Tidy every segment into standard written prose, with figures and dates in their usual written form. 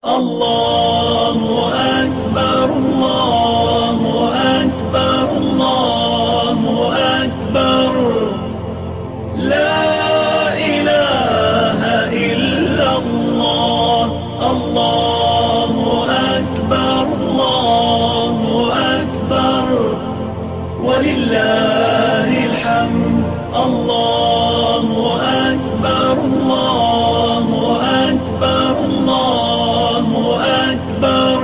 الله أكبر، الله أكبر، الله أكبر، لا إله إلا الله، الله أكبر، الله أكبر، ولله الحمد، الله أكبر، الله أكبر، الله أكبر،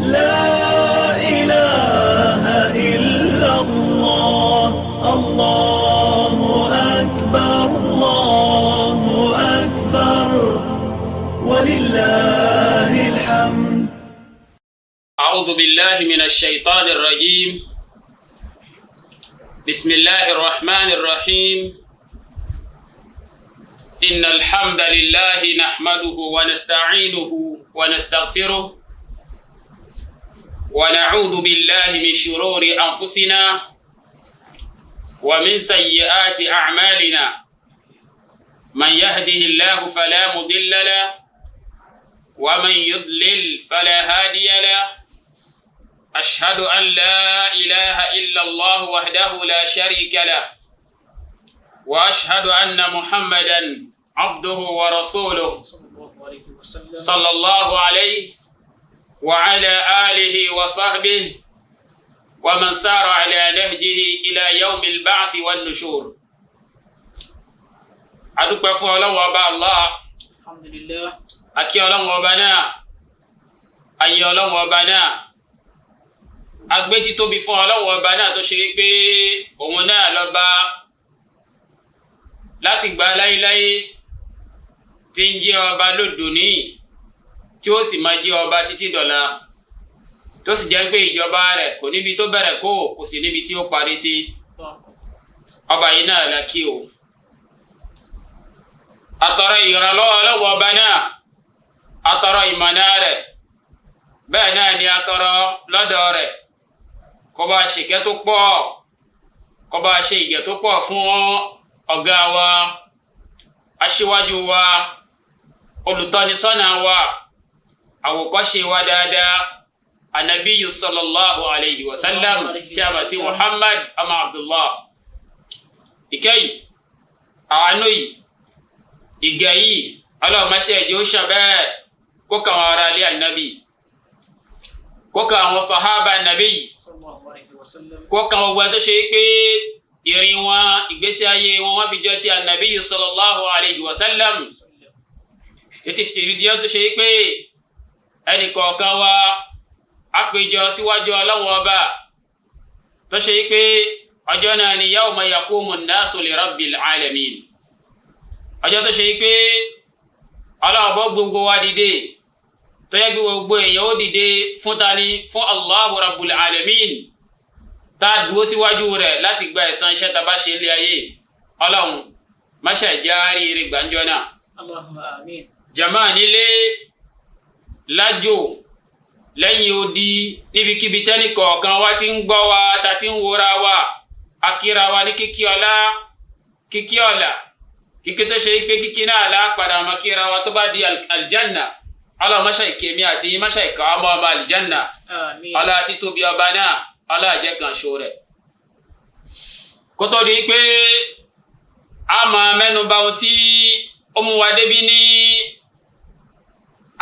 لا إله إلا الله، الله أكبر، الله أكبر، ولله الحمد. أعوذ بالله من الشيطان الرجيم. بسم الله الرحمن الرحيم. إن الحمد لله نحمده ونستعينه ونستغفره، ونعوذ بالله من شرور أنفسنا ومن سيئات أعمالنا. من يهده الله فلا مضل له، ومن يضلل فلا هادي له. أشهد أن لا إله إلا الله وحده لا شريك له، وأشهد أن محمدا عبده ورسوله صلى الله عليه وسلم. صلى الله عليه وعلى آله وصحبه ومن سار على نهجه إلى يوم البعث والنشور. Adúpẹ́ fún Ọlọ́run Ọba Allah. الحمد لله. Akí Ọlọ́run Ọba náà, ayé Ọlọ́run Ọba náà, agbé títóbi fún Ọlọ́run Ọba náà tó ṣe pé òun náà lọ́ba láti gba láyéláyé, tí ń jẹ́ ọba lódòní, tí ó sì máa jẹ́ ọba títí dọ̀la, tó sì jẹ́ pé ìjọba rẹ̀ kò níbi tó bẹ̀rẹ̀, kò sì níbi tí ó parí sí. Ọba yìí náà la kí o. Àtọrọ ìrànlọ́wọ́ Ọlọ́run Ọba náà, àtọrọ ìmọ̀nà rẹ̀, bẹ́ẹ̀ náà ni àtọrọ lọ́dọ̀ rẹ̀ kó bá ṣèkẹ́ tó pọ̀, kó bá ṣe ìgẹ̀ tó pọ̀ fún ọ̀gá wa, aṣíwájú wa, olùtọ́nisọ́nà wa, àwòkọ́ṣe wa dáadáa, anabiyu sallallahu alayhi wa sallam, tí a bá sí Muhammad ọmọ Abdullah. Ìkẹyì, àánú yìí, ìgẹ̀ yìí, ọlọ́mọṣẹ́ ìjọ ṣàbẹ́ kó kà wọn ará ilé ànábì, kó kà àwọn sàhábà ànábì, صلى الله عليه وسلم. kó kà wọn gbọ́n tó ṣe pé ìrìn wọn, ìgbésí ayé wọn, wọ́n fi jọ ti ànábì sallallahu alayhi wa sallam, títí fi jọ tó ṣe pé ẹnì kọ̀ọ̀kan wa á péjọ síwájú Ọlọ́run Ọba, tó ṣe pé ọjọ́ náà ni yawma yaqumu nnasu li rabbil alamin, ọjọ́ tó ṣe pé Ọlọ́run bọ́ gbogbo wa dìde, tó yẹ kí gbogbo èèyàn ó dìde fún tani? Fún Allahu rabbul alamin, tá a dúró síwájú rẹ̀ láti gba ẹ̀san iṣẹ́ tá a bá ṣe ilé ayé. Ọlọ́run má ṣe járí ire gbàǹjọ́ náà. اللهم آمين. Jama nílé, lájò, lẹ́yìn odi, níbikíbi tẹ́nì kọ̀ọ̀kan wa ti ń gbọ́ wa, ta ti ń wora wa, akíra wa ní kíkí ọlá, kíkí ọlá, kíkí tó ṣe pé kíkí náà lápadà máa kíra wa tó bá di aljanna. Ọlọ́run má ṣe ìkémi àti yín, má ṣe ìkà ọmọ ọmọ aljanna. آمين. Ọlá títóbi Ọba náà, ọlá àjẹ́ kan ṣo rẹ̀. Kó tó di pé a máa mẹ́nu bà ohun tí ó mú wa débí ní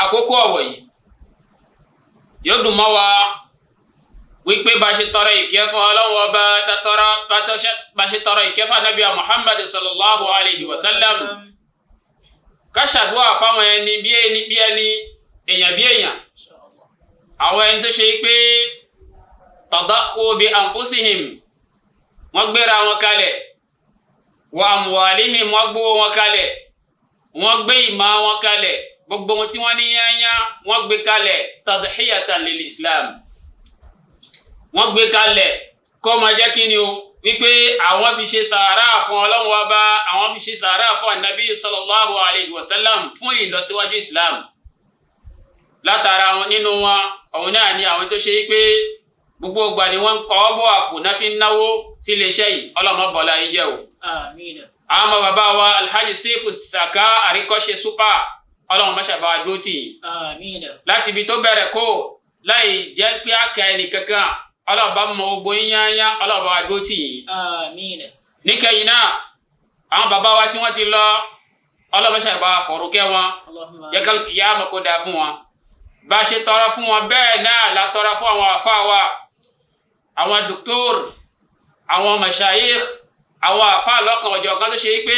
àkókò ọ̀wọ̀ yìí, yóò dùn mọ́ wa wípé bá ṣe tọrọ ìkẹ́ fún Ọlọ́run Ọba, tọrọ bá ṣe tọrọ ìkẹ́ fún Ànábì Muhammad sallallahu alayhi wa sallam, ká ṣàdúrà fáwọn ẹni bí ẹni bí ẹni, èèyàn bí èèyàn, إن شاء الله. àwọn ẹni tó ṣe pé tadakhu bi anfusihim, wọ́n gbéra wọn kalẹ̀, wa amwalihim, wọ́n gbówó wọn kalẹ̀, wọ́n gbé ìmọ̀ wọn kalẹ̀, gbogbo ohun tí wọ́n ní yányá wọ́n gbé kalẹ̀, tadhiyatan lil Islam, wọ́n gbé kalẹ̀ kó máa jẹ́ kí ni o, wípé àwọn fi ṣe sàárà fún Ọlọ́run Ọba, àwọn fi ṣe sàárà fún Ànábì sallallahu alayhi wa sallam, fún ìlọsíwájú Islam. Látara wọn, nínú wọn, òun náà ni àwọn tó ṣe é pé gbogbo ìgbà ni wọ́n ń kọ́ bọ́ àpò náà fi ń náwó sí iléeṣẹ́ yìí. Ọlọ́mọ bọ́lá yín jẹ́ o. آمين. Àwọn ọmọ bàbá wa, Alhaji Sefu Saka Àríkọ́ṣe Super. Ọlọ́run má ṣàbá wa dúró tì yín. Àmín. Láti ibi tó bẹ̀rẹ̀ kó láì jẹ́ pé a kà ẹnì kankan, Ọlọ́run bá mọ gbogbo yín yányá, Ọlọ́run bá wa dúró tì yín. Àmín. Níkẹyìn náà, àwọn bàbá wa tí wọ́n ti lọ, Ọlọ́run má ṣàbá wa fọ̀rọ̀ kẹ́ wọn, Allahumma jẹ́ ká kìyàmù kó dáa fún wọn. Bá a ṣe tọrọ fún wọn bẹ́ẹ̀ náà la tọrọ fún àwọn àfa wa, àwọn dòkítọ́r, àwọn mashayikh, àwọn àfa lọ́kàn ọ̀jọ̀kan tó ṣe pé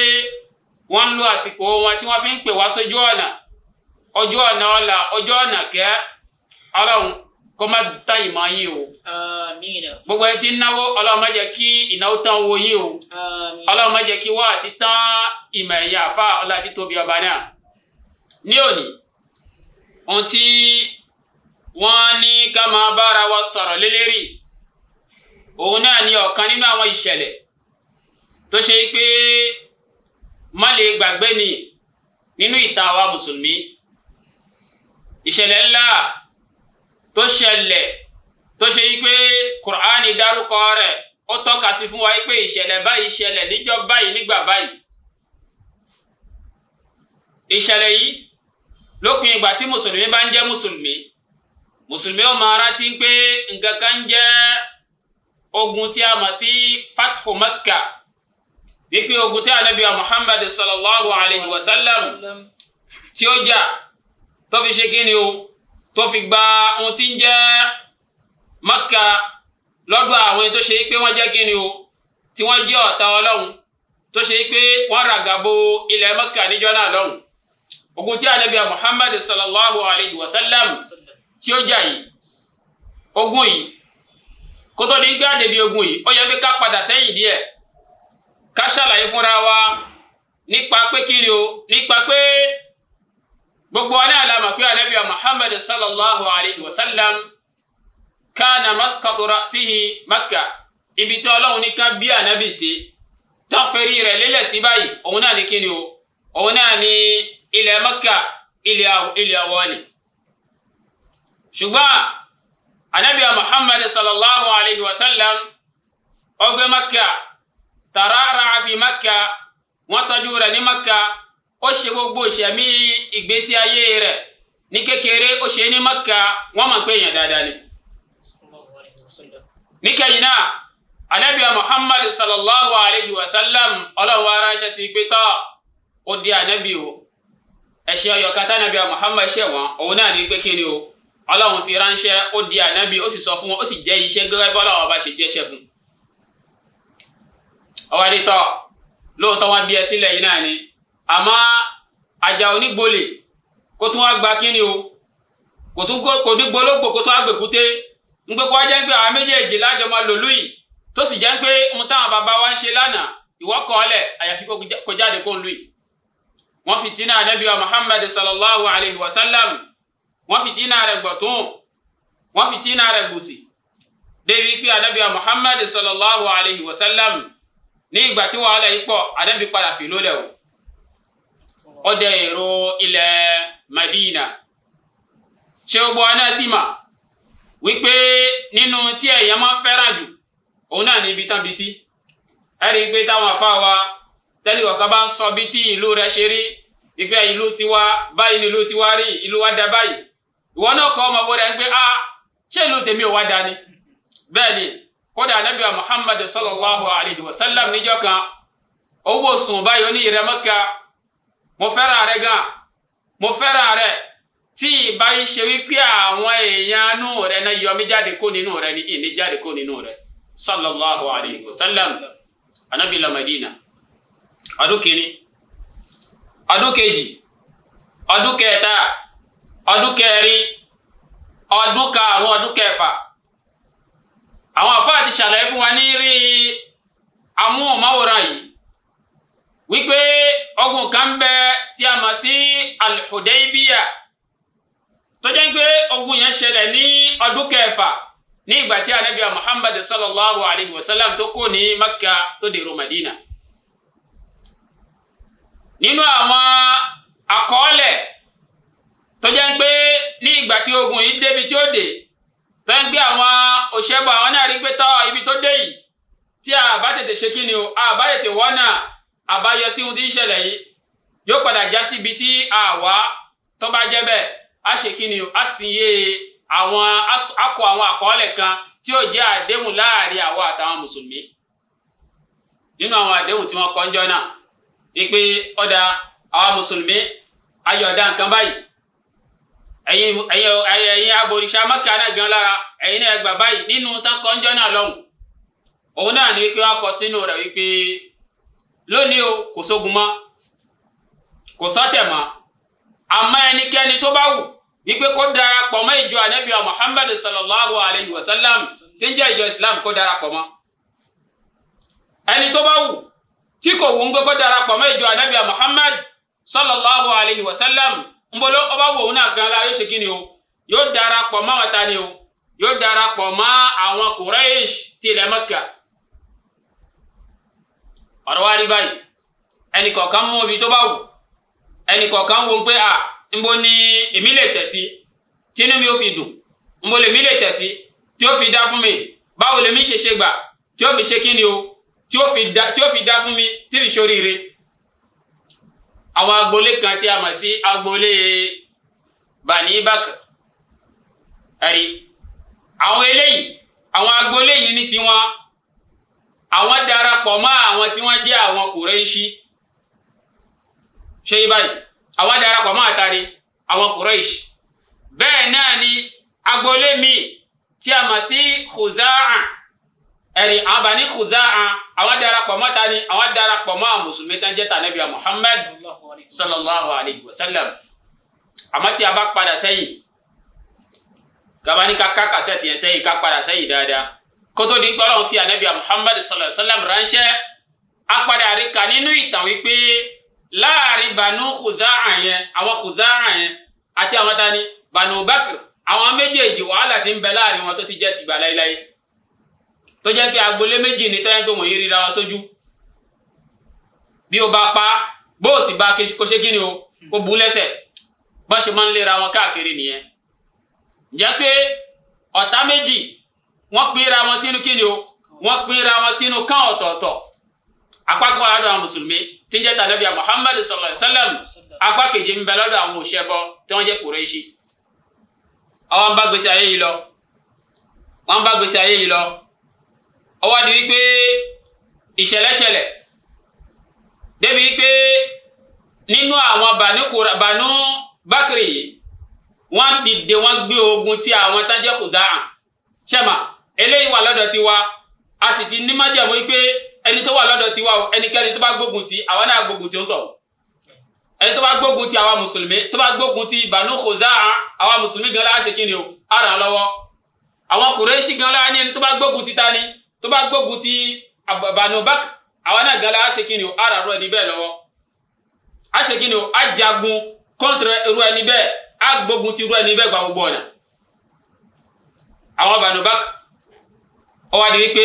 wọ́n ń lo àsìkò wọn tí wọ́n fi ń pè wá sójú ọ̀nà, ojú ọ̀nà ọ̀la, ojú ọ̀nà kẹ́. Ọlọ́run kó má tán ìmọ̀ yín o. Àmín. Gbogbo ẹni tí ń náwó, Ọlọ́run má jẹ́ kí ìnáwó tán owó yín o. Àmín. Ọlọ́run má jẹ́ kí wáàsí tán ìmọ̀ ẹ̀yìn àfa ọlá títóbi ọba náà. Ní òní, ohun tí wọ́n ní ká máa bára wa sọ̀rọ̀ lélẹ́rì, òun náà ni ọ̀kan nínú àwọn ìṣẹ̀lẹ̀ tó ṣe pé má lè gbàgbé ni nínú ìtàn àwa mùsùlùmí. Ìṣẹ̀lẹ̀ ńlá tó ṣẹlẹ̀ tó ṣe pé Kùránì dárúkọ rẹ̀, ó tọ́ka sí fún wa pé ìṣẹ̀lẹ̀ báyìí ṣẹlẹ̀ níjọ́ báyìí, nígbà báyìí. Ìṣẹ̀lẹ̀ yìí, lópin ìgbà tí mùsùlùmí bá ń jẹ́ mùsùlùmí, mùsùlùmí ó máa rántí pé nǹkan kan ń jẹ́ ogun tí a mọ̀ sí Fathu Makka, wípé ogun tí Ànábì wa Muhammad sallallahu alayhi wa sallam tí ó jà, tó fi ṣe kíni o, tó fi gba ohun tí ń jẹ́ Makka lọ́dọ̀ àwọn tó ṣe pé wọ́n jẹ́ kíni o, tí wọ́n jẹ́ ọ̀tá Ọlọ́run, tó ṣe pé wọ́n ràgàbo ilẹ̀ Makka níjọ́ náà lọ́hùn. Ogun tí Ànábì wa Muhammad sallallahu alayhi wa sallam tí ó jà yìí, ogun yìí, kó tó di gbé àdébí ogun yìí, ó yẹ pé ká padà sẹ́yìn díẹ̀, ká ṣàlàyé fúnra wa nípa pé kí ni o, nípa pé gbogbo wa náà la mọ̀ pé Ànábì wa Muhammad sallallahu alayhi wa sallam kana masqatu ra'sihi Makka, ibi tí Ọlọ́run ní ká bí Ànábì sí, tán fẹ́rí rẹ̀ lélẹ̀ sí báyìí, òun náà ní kí ni o, òun náà ní ilẹ̀ Makka, ilẹ̀ ọwọ́ ni. Ṣùgbọ́n Ànábì wa Muhammad sallallahu alayhi wa sallam ó gbé Makka, tarara fi Makka, wọ́n tọ́jú rẹ̀ ní Makka, ó ṣe gbogbo ìṣẹ̀mí ìgbésí ayé rẹ̀ ní kékeré, ó ṣe ní Makka, wọ́n mọ̀ pé èèyàn dáadáa ni. Sallallahu alayhi wa sallam. Níkẹyìn náà, Ànábì wa Muhammad sallallahu alayhi wa sallam, Ọlọ́run wa ránṣẹ́ sí pé tọ́ ó di Ànábì o. Ẹ̀ṣẹ̀ ọyọ̀ kan tánàbí wa Muhammad ṣẹ̀ wọ́n, òun náà ní pé kí ni o, Ọlọ́run fi ránṣẹ́, ó di Ànábì, ó sì sọ fún wọn, ó sì jẹ́ iṣẹ́ gẹ́gẹ́ bọ́lá ọba ṣe jẹ́ṣẹ́ fún. Ọwọ́ adé tọ́ lóòótọ́ wọn bí ẹ sílẹ̀ yìí náà ni, àmọ́ àjà onígbolè kó tún wá gba kíni o, kò tún kò ní gbológbò, kó tún wá gbèkúté ń pé kó wá jẹ́ pé àwọn méjèèjì lájọ máa lòlú yìí, tó sì jẹ́ pé ohun táwọn bàbá wa ń ṣe lánàá ìwọ kọ́ ọ lẹ̀, àyàfi kó jáde kó ń lù yìí. Wọ́n fìtínà Ànábì wa Muhammad sallallahu alayhi wa sallam, wọ́n fìtínà rẹ̀ gbọ̀tún, wọ́n fìtínà rẹ̀ gbòsì, débi pé Ànábì wa Muhammad sallallahu alayhi wa sallam, ní ìgbà tí wàhálà yìí pọ̀, Ànábì padà fi lólẹ̀ o, ó dẹ èrò ilẹ̀ Madina. Ṣé gbogbo wa náà sì mà wípé nínú tí èèyàn máa ń fẹ́ràn jù, òun náà ní ibi tán bí sí? Ẹ rí i pé táwọn afá wa tẹ́lẹ̀ ọ̀kan bá ń sọ bí tí ìlú rẹ̀ ṣe rí, wípé ìlú tiwa báyìí ni ìlú tiwa rí, ìlú wa da báyìí, ìwọ náà kọ́ ọmọ wo rẹ̀ ń pé a ṣé ìlú tèmi ò wá da ni? Bẹ́ẹ̀ ni, kódà Ànábì wa Muhammad sallallahu alayhi wa sallam níjọ́ kan, owó sùn báyìí, ó ní ìrẹ́ Mẹ́kà, mo fẹ́ràn rẹ gan, mo fẹ́ràn rẹ, tí ìbá yìí ṣe wípé àwọn èèyàn inú rẹ náà yọ mí jáde kó nínú rẹ ni ìní jáde kó nínú rẹ, sallallahu alayhi wa sallam. Ànábì lọ Madina ọdún kìíní, ọdún kejì, ọdún kẹta, ọdún kẹrin, ọdún karùn-ún, ọdún kẹfà. Àwọn àfáà ti ṣàlàyé fún wa ní rí amóhùnmáwòrán yìí wípé ogun kan ń bẹ tí a mọ̀ sí Al-Hudaybiyah, tó jẹ́ pé ogun yẹn ṣẹlẹ̀ ní ọdún kẹfà ní ìgbà tí Ànábì Muhammad sallallahu alayhi wa sallam tó kó ní Makka tó dèrò Madina. Nínú àwọn àkọọ́lẹ̀ tó jẹ́ pé ní ìgbà tí ogun yìí débi tí ó dé, tó ń gbé àwọn òṣèbọ, àwọn náà rí pé tọ́ ibi tó dé yìí, tí a bá tètè ṣe kí ni o, a bá tètè wọ́nà àbáyọ sí ohun tí ń ṣẹlẹ̀ yìí, yóò padà já síbi tí a wá. Tó bá jẹ́ bẹ́ẹ̀, a ṣe kí ni o, a sì yé àwọn akọ àwọn àkọọ́lẹ̀ kan tí ó jẹ́ àdéhùn láàrin àwa àtàwọn mùsùlùmí. Nínú àwọn àdéhùn tí wọ́n kọ ńjọ́ náà wípé ọ̀dà àwa mùsùlùmí ayọ̀dá nǹkan báyìí, ẹ̀yin ẹ̀yin ẹ̀yin abòrìṣà Mẹ́kà náà gan lára ẹ̀yin náà gbà báyìí. Nínú tán kọ ńjọ́ náà lọ́hùn, òun náà ni wípé wọ́n kọ sínú rẹ̀ wípé lónìí o, kò sógun mọ́, kò sọ́tẹ̀ mọ́, àmọ́ ẹnikẹ́ni tó bá wù wípé kó darapọ̀ mọ́ ìjọ ànábì Muhammad sallallahu alayhi wa sallam tí ń jẹ́ ìjọ Islam, kó darapọ̀ mọ́. Ẹni tó bá wù tí kò wù ń gbé kó darapọ̀ mọ́ ìjọ ànábì Muhammad sallallahu alayhi wa sallam, ń bolo ọba wò ó náà gan la, yóò ṣe kí ni o, yóò darapọ̀ mọ́ àwọn tani o, yóò darapọ̀ mọ́ àwọn Quraysh ti ilẹ̀ Mẹ́kà. Ọ̀rọ̀ wa rí báyìí, ẹnì kọ̀ọ̀kan mú ibi tó bá wù, ẹnì kọ̀ọ̀kan wo pé à ńbo ni èmi lè tẹ̀ sí tínú mi ó fi dùn, ńbo lèmi lè tẹ̀ sí tí ó fi dá fún mi, báwo lèmi ṣe ṣe gbà tí ó fi ṣe kí ni o, tí ó fi dá, tí ó fi dá fún mi, tí fi ṣoríire. Àwọn agboolé kan tí a mọ̀ sí agboolé Bani Bakr, ẹ̀rí àwọn eléyìí, àwọn agboolé yìí ní tiwọn, àwọn darapọ̀ mọ́ àwọn tí wọ́n jẹ́ àwọn Kùrẹ́ṣí. Ṣé yí báyìí? Àwọn darapọ̀ mọ́ àtàrí àwọn Kùrẹ́ṣí. Bẹ́ẹ̀ náà ni agboolé míì tí a mọ̀ sí Khuza'a, ẹ̀rí àwọn Bani Khuza'a, àwọn darapọ̀ mọ́ tani? Àwọn darapọ̀ mọ́ àwọn mùsùlùmí tán jẹ́ tànàbí Muhammad sallallahu alayhi wa sallam. Àmọ́ tí a bá padà sẹ́yìn, gabani ká ká kàsẹ́ẹ̀tì yẹn sẹ́yìn, ká padà sẹ́yìn dáadáa, kótó di pé Ọlọ́run fi ànábì Muhammad sallallahu alayhi wa sallam ránṣẹ́, a padà rí kà nínú ìtàn wípé láàrin Banu Khuza'a yẹn, àwọn Khuza'a yẹn àti àwọn tani, Banu Bakr, àwọn méjèèjì, wàhálà ti ń bẹ láàrin wọn tó ti jẹ́ tìgbà láéláé, tó jẹ́ pé agboolé méjì ní tọ́yẹ́ pé wọ́n yí ríra wọn sójú. Bí o bá pa, bó o sì bá, kó ṣe kí ni o, kó bu lẹ́sẹ̀, bó ṣe máa ń léra wọn káàkiri nìyẹn. Jẹ́ pé ọ̀tá méjì, wọ́n pínra wọn sínú kí ni o, wọ́n pínra wọn sínú kán ọ̀tọ̀ọ̀tọ̀. Apá kan wà lọ́dọ̀ àwọn mùsùlùmí tí ń jẹ́ tànàbí Muhammad sallallahu alayhi wa sallam, apá kejì ń bẹ lọ́dọ̀ àwọn òṣèbọ tí wọ́n jẹ́ Kùrẹ́ṣì. Àwọn bá gbèsè ayé yìí lọ, wọ́n bá gbèsè ayé yìí lọ, ó wá di wípé ìṣẹ̀lẹ̀ ṣẹlẹ̀ débi wípé nínú àwọn Banu Bakri yìí, wọ́n dìde, wọ́n gbé ogun tí àwọn tán jẹ́ Khuza'a. Ṣẹ́mà eléyìí wà lọ́dọ̀ tiwa, a sì ti ní májẹ̀mú wípé ẹni tó wà lọ́dọ̀ tiwa o, ẹnikẹ́ni tó bá gbógun ti àwa náà gbógun ti ń tọ̀. Ẹni tó bá gbógun ti àwa mùsùlùmí, tó bá gbógun ti Banu Khuza'a, àwa mùsùlùmí gan la ṣe kí ni o, á ràn án lọ́wọ́. Àwọn Kùrẹ́ṣì gan la ní ẹni tó bá gbógun ti tani, tó bá gbógun ti Banu Bakr, àwa náà gan la ṣe kí ni o, á ràn irú ẹni bẹ́ẹ̀ lọ́wọ́. Á ṣe kí ni o, á jagun contre irú ẹni bẹ́ẹ̀, á gbógun ti irú ẹni bẹ́ẹ̀ gba gbogbo ọ̀nà. Àwọn Banu Bakr, ó wá di wípé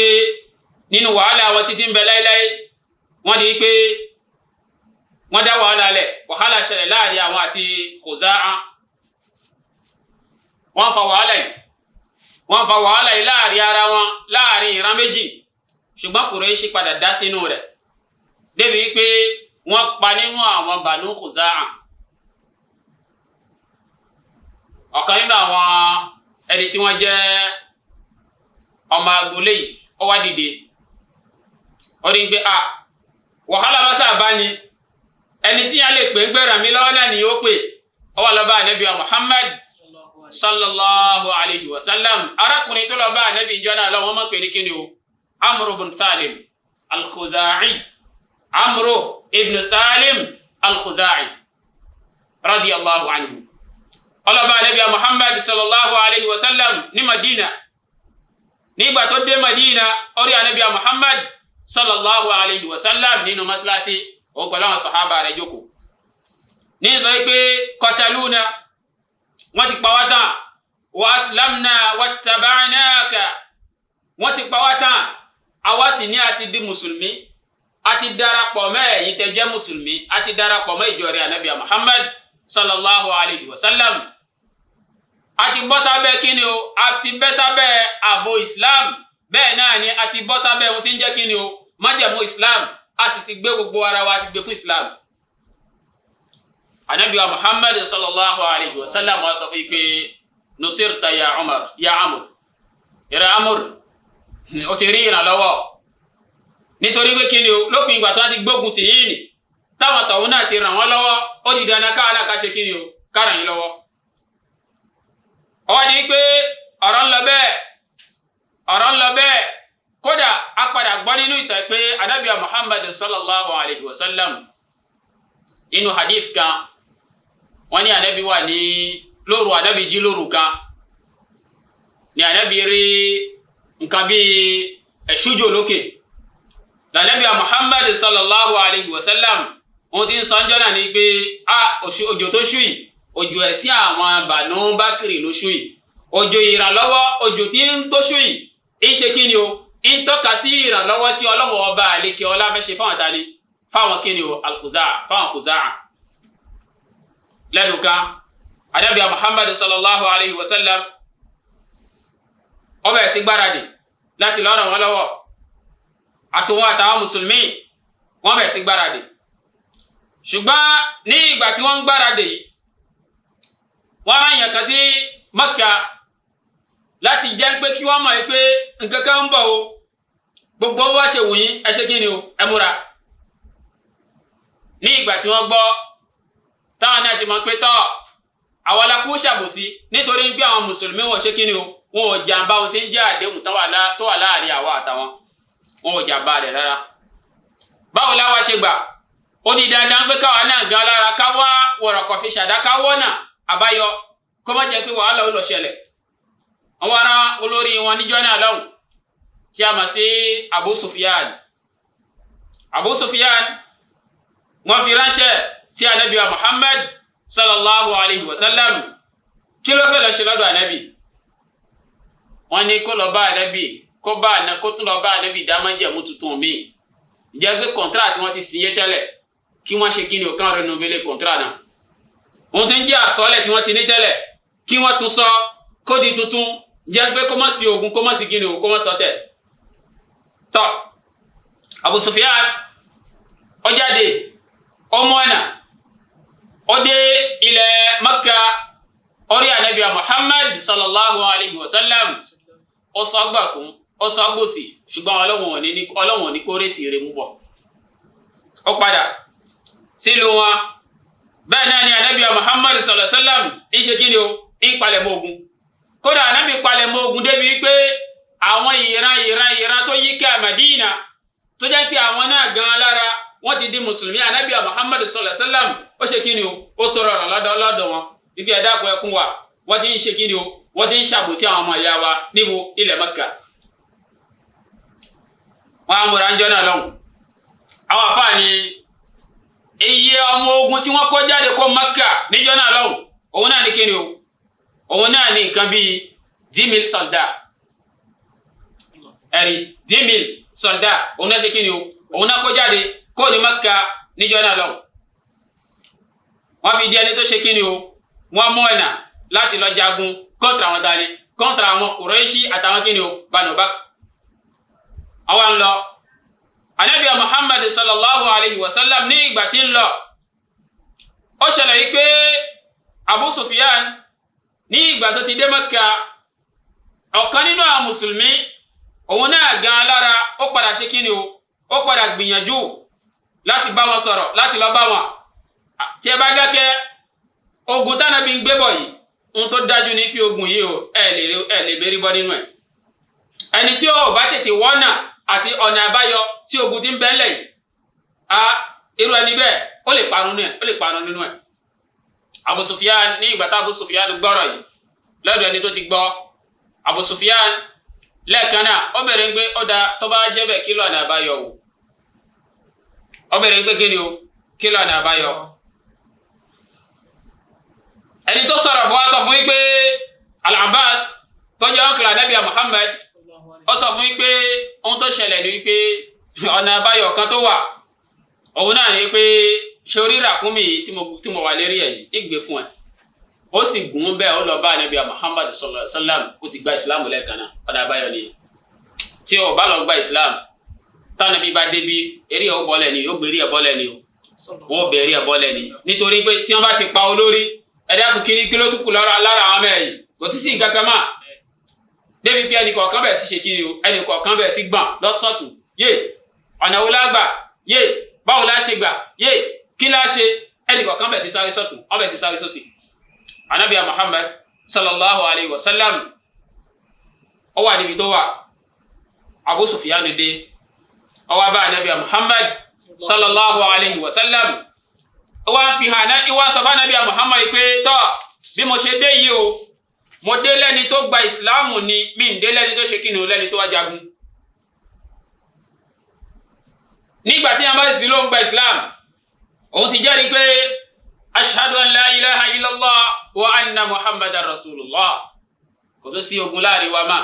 nínú wàhálà àwọn títí ń bẹ láéláé, wọ́n di wípé wọ́n dá wàhálà lẹ̀. Wàhálà ṣẹlẹ̀ láàrin àwọn àti Khuza'a. Wọ́n fa wàhálà yìí, wọ́n fa wàhálà yìí láàrin ara wọn, láàrin ìran méjì. Ṣùgbọ́n Kùrẹ́ṣì padà dá sínú rẹ̀ débi wípé wọ́n pa nínú àwọn Banu Khuza'a ọ̀kan nínú àwọn ẹni tí wọ́n jẹ́ ọmọ agboolé yìí. Ó wá dìde, ó rí pé a wàhálà bá sábà ní ẹni tí a lè pè ń gbẹ̀ràn mi lọ́wọ́ náà ni ó pè. Ó wá lọ bá ànábì Muhammad sallallahu alayhi wa sallam. Arákùnrin tó lọ bá ànábì ìjọ náà lọ́wọ́, wọ́n mọ̀ pé ní kíni o, Amru ibn Salim al-Khuza'i, Amru ibn Salim al-Khuza'i radiyallahu anhu. Ó lọ bá ànábì Muhammad sallallahu alayhi wa sallam ní Madina. Nígbà tó dé Madina, ó rí ànábì Muhammad sallallahu alayhi wa sallam nínú masalasi, òun pẹ̀lú àwọn sàhábà rẹ̀ jókòó. Ní sọ pé qataluna, wọ́n ti pa wá tán, wa aslamna wattaba'naka, wọ́n ti pa wá tán, àwa sì ní àti di mùsùlùmí, àti darapọ̀ mọ́ ẹ̀yin tẹ́ jẹ́ mùsùlùmí, àti darapọ̀ mọ́ ìjọ rẹ̀ ànábì Muhammad sallallahu alayhi wa sallam, a ti bọ́ sábẹ́ kíni o, a ti bẹ́ sábẹ́ ààbò Islam. Bẹ́ẹ̀ náà ni a ti bọ́ sábẹ́ ohun tí ń jẹ́ kíni o, májẹ̀mú Islam. A sì ti gbé gbogbo ara wa, ti gbé fún Islam. Anabi wa Muhammad sallallahu alayhi wa sallam wa sọ fún yìí pé nusirta ya Umar ya Amr, ìrẹ Amr, o ti rí ìrànlọ́wọ́, nítorí pé kí ni o, lópin ìgbà tó wọ́n ti gbógun tì yín ni táwọn tọ̀hún náà ti ràn wọ́n lọ́wọ́, ó di dandan káwọn náà ká ṣe kí ni o, ká ràn yín lọ́wọ́. Ó wá di pé ọ̀rọ̀ ń lọ bẹ́ẹ̀, ọ̀rọ̀ ń lọ bẹ́ẹ̀. Kódà a padà gbọ́ nínú ìtàn pé anabi Muhammad sallallahu alayhi wa sallam, inú hadith kan, wọ́n ní anabi wà ní lóru, anabi jí lóru kan ní anabi rí nǹkan bíi ẹ̀ṣújò lókè. Lànàbí Muhammad sallallahu alayhi wa sallam, ohun tí ń sọ ńjọ́ náà ni pé a òjò tó ṣú yìí, òjò ẹ̀sìn àwọn Banu Bakri ló ṣú yìí, òjò ìrànlọ́wọ́, òjò tí ń tó ṣú yìí ń ṣe kí ni o, ń tọ́ka sí ìrànlọ́wọ́ tí Ọlọ́run ọba àlekè ọlá fẹ́ ṣe fáwọn tani, fáwọn kí ni o, al-Khuzaa, fáwọn Khuzaa. Lẹ́nu kan, anabi Muhammad sallallahu alayhi wa sallam ó bẹ̀rẹ̀ sí gbáradì láti lọ ràn wọ́n lọ́wọ́. Àtòwọn àtàwọn mùsùlùmí, wọ́n bẹ̀rẹ̀ sí gbáradì. Ṣùgbọ́n ní ìgbà tí wọ́n ń gbáradì yìí, wọ́n rán èèyàn kan sí Mẹ́kà láti jẹ́ pé kí wọ́n mọ̀ pé nǹkan kan ń bọ̀ o, gbogbo wa ṣe wù yín, ẹ ṣe kí ni o, ẹ múra. Ní ìgbà tí wọ́n gbọ́, táwọn náà ti mọ̀ pé tọ́ àwọn alákú ṣàbòsí, nítorí pé àwọn mùsùlùmí wọn ṣe kí ni o, wọn ò jàǹbá ohun tí ń jẹ́ àdéhùn tó wà láàrin àwa àtàwọn, wọn ò jàǹbá rẹ̀ rárá. Báwo láwa ṣe gbà? Ó di dandan pé káwa náà gan lára ká wá wọ̀rọ̀kọ̀ fi ṣàdá, ká wọ́nà àbáyọ, kó má jẹ́ pé wàhálà ó lọ ṣẹlẹ̀. Àwọn ará olórí wọn níjọ́ náà lọ́hùn tí a mọ̀ sí Abu Sufyan. Abu Sufyan, wọ́n fi ránṣẹ́ sí anabi wa Muhammad sallallahu alayhi wa sallam. Kí ló fẹ́ lọ ṣe lọ́dọ̀ anabi? Wọ́n ní kó lọ bá anabi, kó tún lọ bá anabi dá májẹ̀mú tuntun míì, jẹ́ pé contrat tí wọ́n ti signé tẹ́lẹ̀, kí wọ́n ṣe kí ni o, kàn renouveler contrat náà. Wọ́n ti ń jẹ́ àsọ́lẹ̀ tí wọ́n ti ní tẹ́lẹ̀, kí wọ́n tún sọ kó di tuntun, jẹ́ pé kó má sí ogun, kó má sí kí ni o, kó má sọtẹ̀. Tọ́ Abu Sufyan ó jáde, ó mú ọ̀nà, ó dé ilẹ̀ Makka, ó rí anabi Muhammad sallallahu alayhi wa sallam, ó sọ gbàkún, ó sọ gbòsì, ṣùgbọ́n Ọlọ́hun ò ní kórè sí rẹ̀ mú bọ̀. Ó padà sílùú wọn. Bẹ́ẹ̀ náà ni anabi Muhammad sallallahu alayhi wa sallam ń ṣe kí ni o, ń palẹ̀mọ́ ogun. Kódà anabi palẹ̀mọ́ ogun débi wípé àwọn ìran ìran ìran tó yíká Madina, tó jẹ́ pé àwọn náà gan lára wọ́n ti di mùsùlùmí, anabi Muhammad sallallahu alayhi wa sallam ó ṣe kí ni o, ó tọrọ ọ̀rọ̀ lọ́dọ̀ wọn wípé ẹ dákun, ẹkún wa, wọ́n ti ń ṣe kí ni o, wọ́n ti ń ṣàbòsí àwọn ọmọ ìyá wa níbo ilẹ̀ Mẹ́kà. Wọ́n á múra ń jọ́ náà lọ́hùn. Àwọn àfáàní iye ọmọ ogun tí wọ́n kó jáde kó Mẹ́kà níjọ́ náà lọ́hùn, òun náà ní kí ni o, òun náà ní nǹkan bíi 10,000 soldats. Ẹ̀rí 10,000 soldats, òun náà ṣe kí ni o, òun náà kó jáde kó ní Mẹ́kà níjọ́ náà lọ́hùn. Wọ́n fi di ẹni tó ṣe kí ni o, wọ́n mú ẹ̀nà láti lọ jagun contre àwọn tani, contre àwọn Kùrẹ́ṣì àtàwọn kí ni o, Banu Bakr. Àwọn ń lọ. Anabi Muhammad sallallahu alayhi wa sallam, ní ìgbà tí ń lọ, ó ṣẹlẹ̀ yìí pé Abu Sufyan, ní ìgbà tó ti dé Mẹ́kà, ọ̀kan nínú àwọn mùsùlùmí, òun náà gan lára, ó padà ṣe kí ni o, ó padà gbìyànjú láti bá wọn sọ̀rọ̀, láti lọ bá wọn. Tí ẹ bá dákẹ́, ogun tánàbí ń gbé bọ̀ yìí, ohun tó dájú ní pé ogun yìí o, ẹ lè bérí bọ́ nínú ẹ̀. Ẹni tí ó bá tètè wọ́nà àti ọ̀nà àbáyọ tí ogun ti ń bẹ́ńlẹ̀ yìí, a irú ẹni bẹ́ẹ̀ ó lè parun nínú ẹ̀, ó lè parun nínú ẹ̀. Abu Sufyan, ní ìgbà tá Abu Sufyan gbọ́rọ̀ yìí lọ́dọ̀ ẹni tó ti gbọ́, Abu Sufyan lẹ́ẹ̀kan náà ó bẹ̀rẹ̀ pé ó da, tó bá jẹ́ bẹ́ẹ̀, kí lọ́nà àbáyọ o? Ó bẹ̀rẹ̀ pé kí ni o, kí lọ́nà àbáyọ? Ẹni tó sọ̀rọ̀ fún wa sọ fún yín pé Al-Abbas tó jẹ́ uncle anabi Muhammad, ó sọ fún yín pé ohun tó ṣẹlẹ̀ ni wípé ọ̀nà àbáyọ kan tó wà, òun náà ni pé ṣe orí ràkúnmí yìí tí mo wà lérí ẹ̀ yìí, ìgbé fún ẹ, ó sì gùn bẹ́ẹ̀, ó lọ bá anabi Muhammad sallallahu alaihi wasallam, kó sì gba ìsìlámù lẹ́ẹ̀kan náà. Ọ̀nà àbáyọ nìyẹn. Tí o bá lọ gba ìsìlámù, tánàbí bá débi eré ẹ̀ ó bọ́lẹ̀ ni, ó gbé eré ẹ̀ bọ́lẹ̀ ni o. Wọ́n bẹ̀rẹ̀ ẹ̀ bọ́lẹ̀ ni, nítorí pé tí wọ́n bá ti pa olórí, ẹ̀dá kò kiri kí ló tún kù lára àwọn mẹ́rin, kò tún sí nǹkan kan mọ́. Débi pé ẹnì kọ̀ọ̀kan bẹ̀rẹ̀ sí ṣe kiri o, ẹnì kọ̀ọ̀kan bẹ̀rẹ̀ sí gbọ̀n lọ́sọ̀tún, yé ọ̀nà wo la gbà, yé báwo la ṣe gbà, yé kí la ṣe, ẹnì kọ̀ọ̀kan bẹ̀rẹ̀ sí sáré sọ̀tún, wọ́n bẹ̀rẹ̀ sí sáré sósì. Anabi Muhammad sallallahu alayhi wa sallam ó wà níbi tó wà. Abu Sufyan dé, ó wá bá anabi Muhammad sallallahu alayhi wa sallam, ó wá fi hàn, ó wá sọ fún anabi Muhammad pé tọ́ bí mo ṣe dé yìí o, mo dé lẹ́ni tó gba ìsìláàmù ni, mi ń dé lẹ́ni tó ṣe kí ni o, lẹ́ni tó wá jagun. Nígbà tí a bá sì ló ń gba ìsìláàmù, òun ti jẹ́rìí pé ashhadu an la ilaha illallah wa anna muhammadan rasulullah. Kò tó sí ogun láàrin wa mà,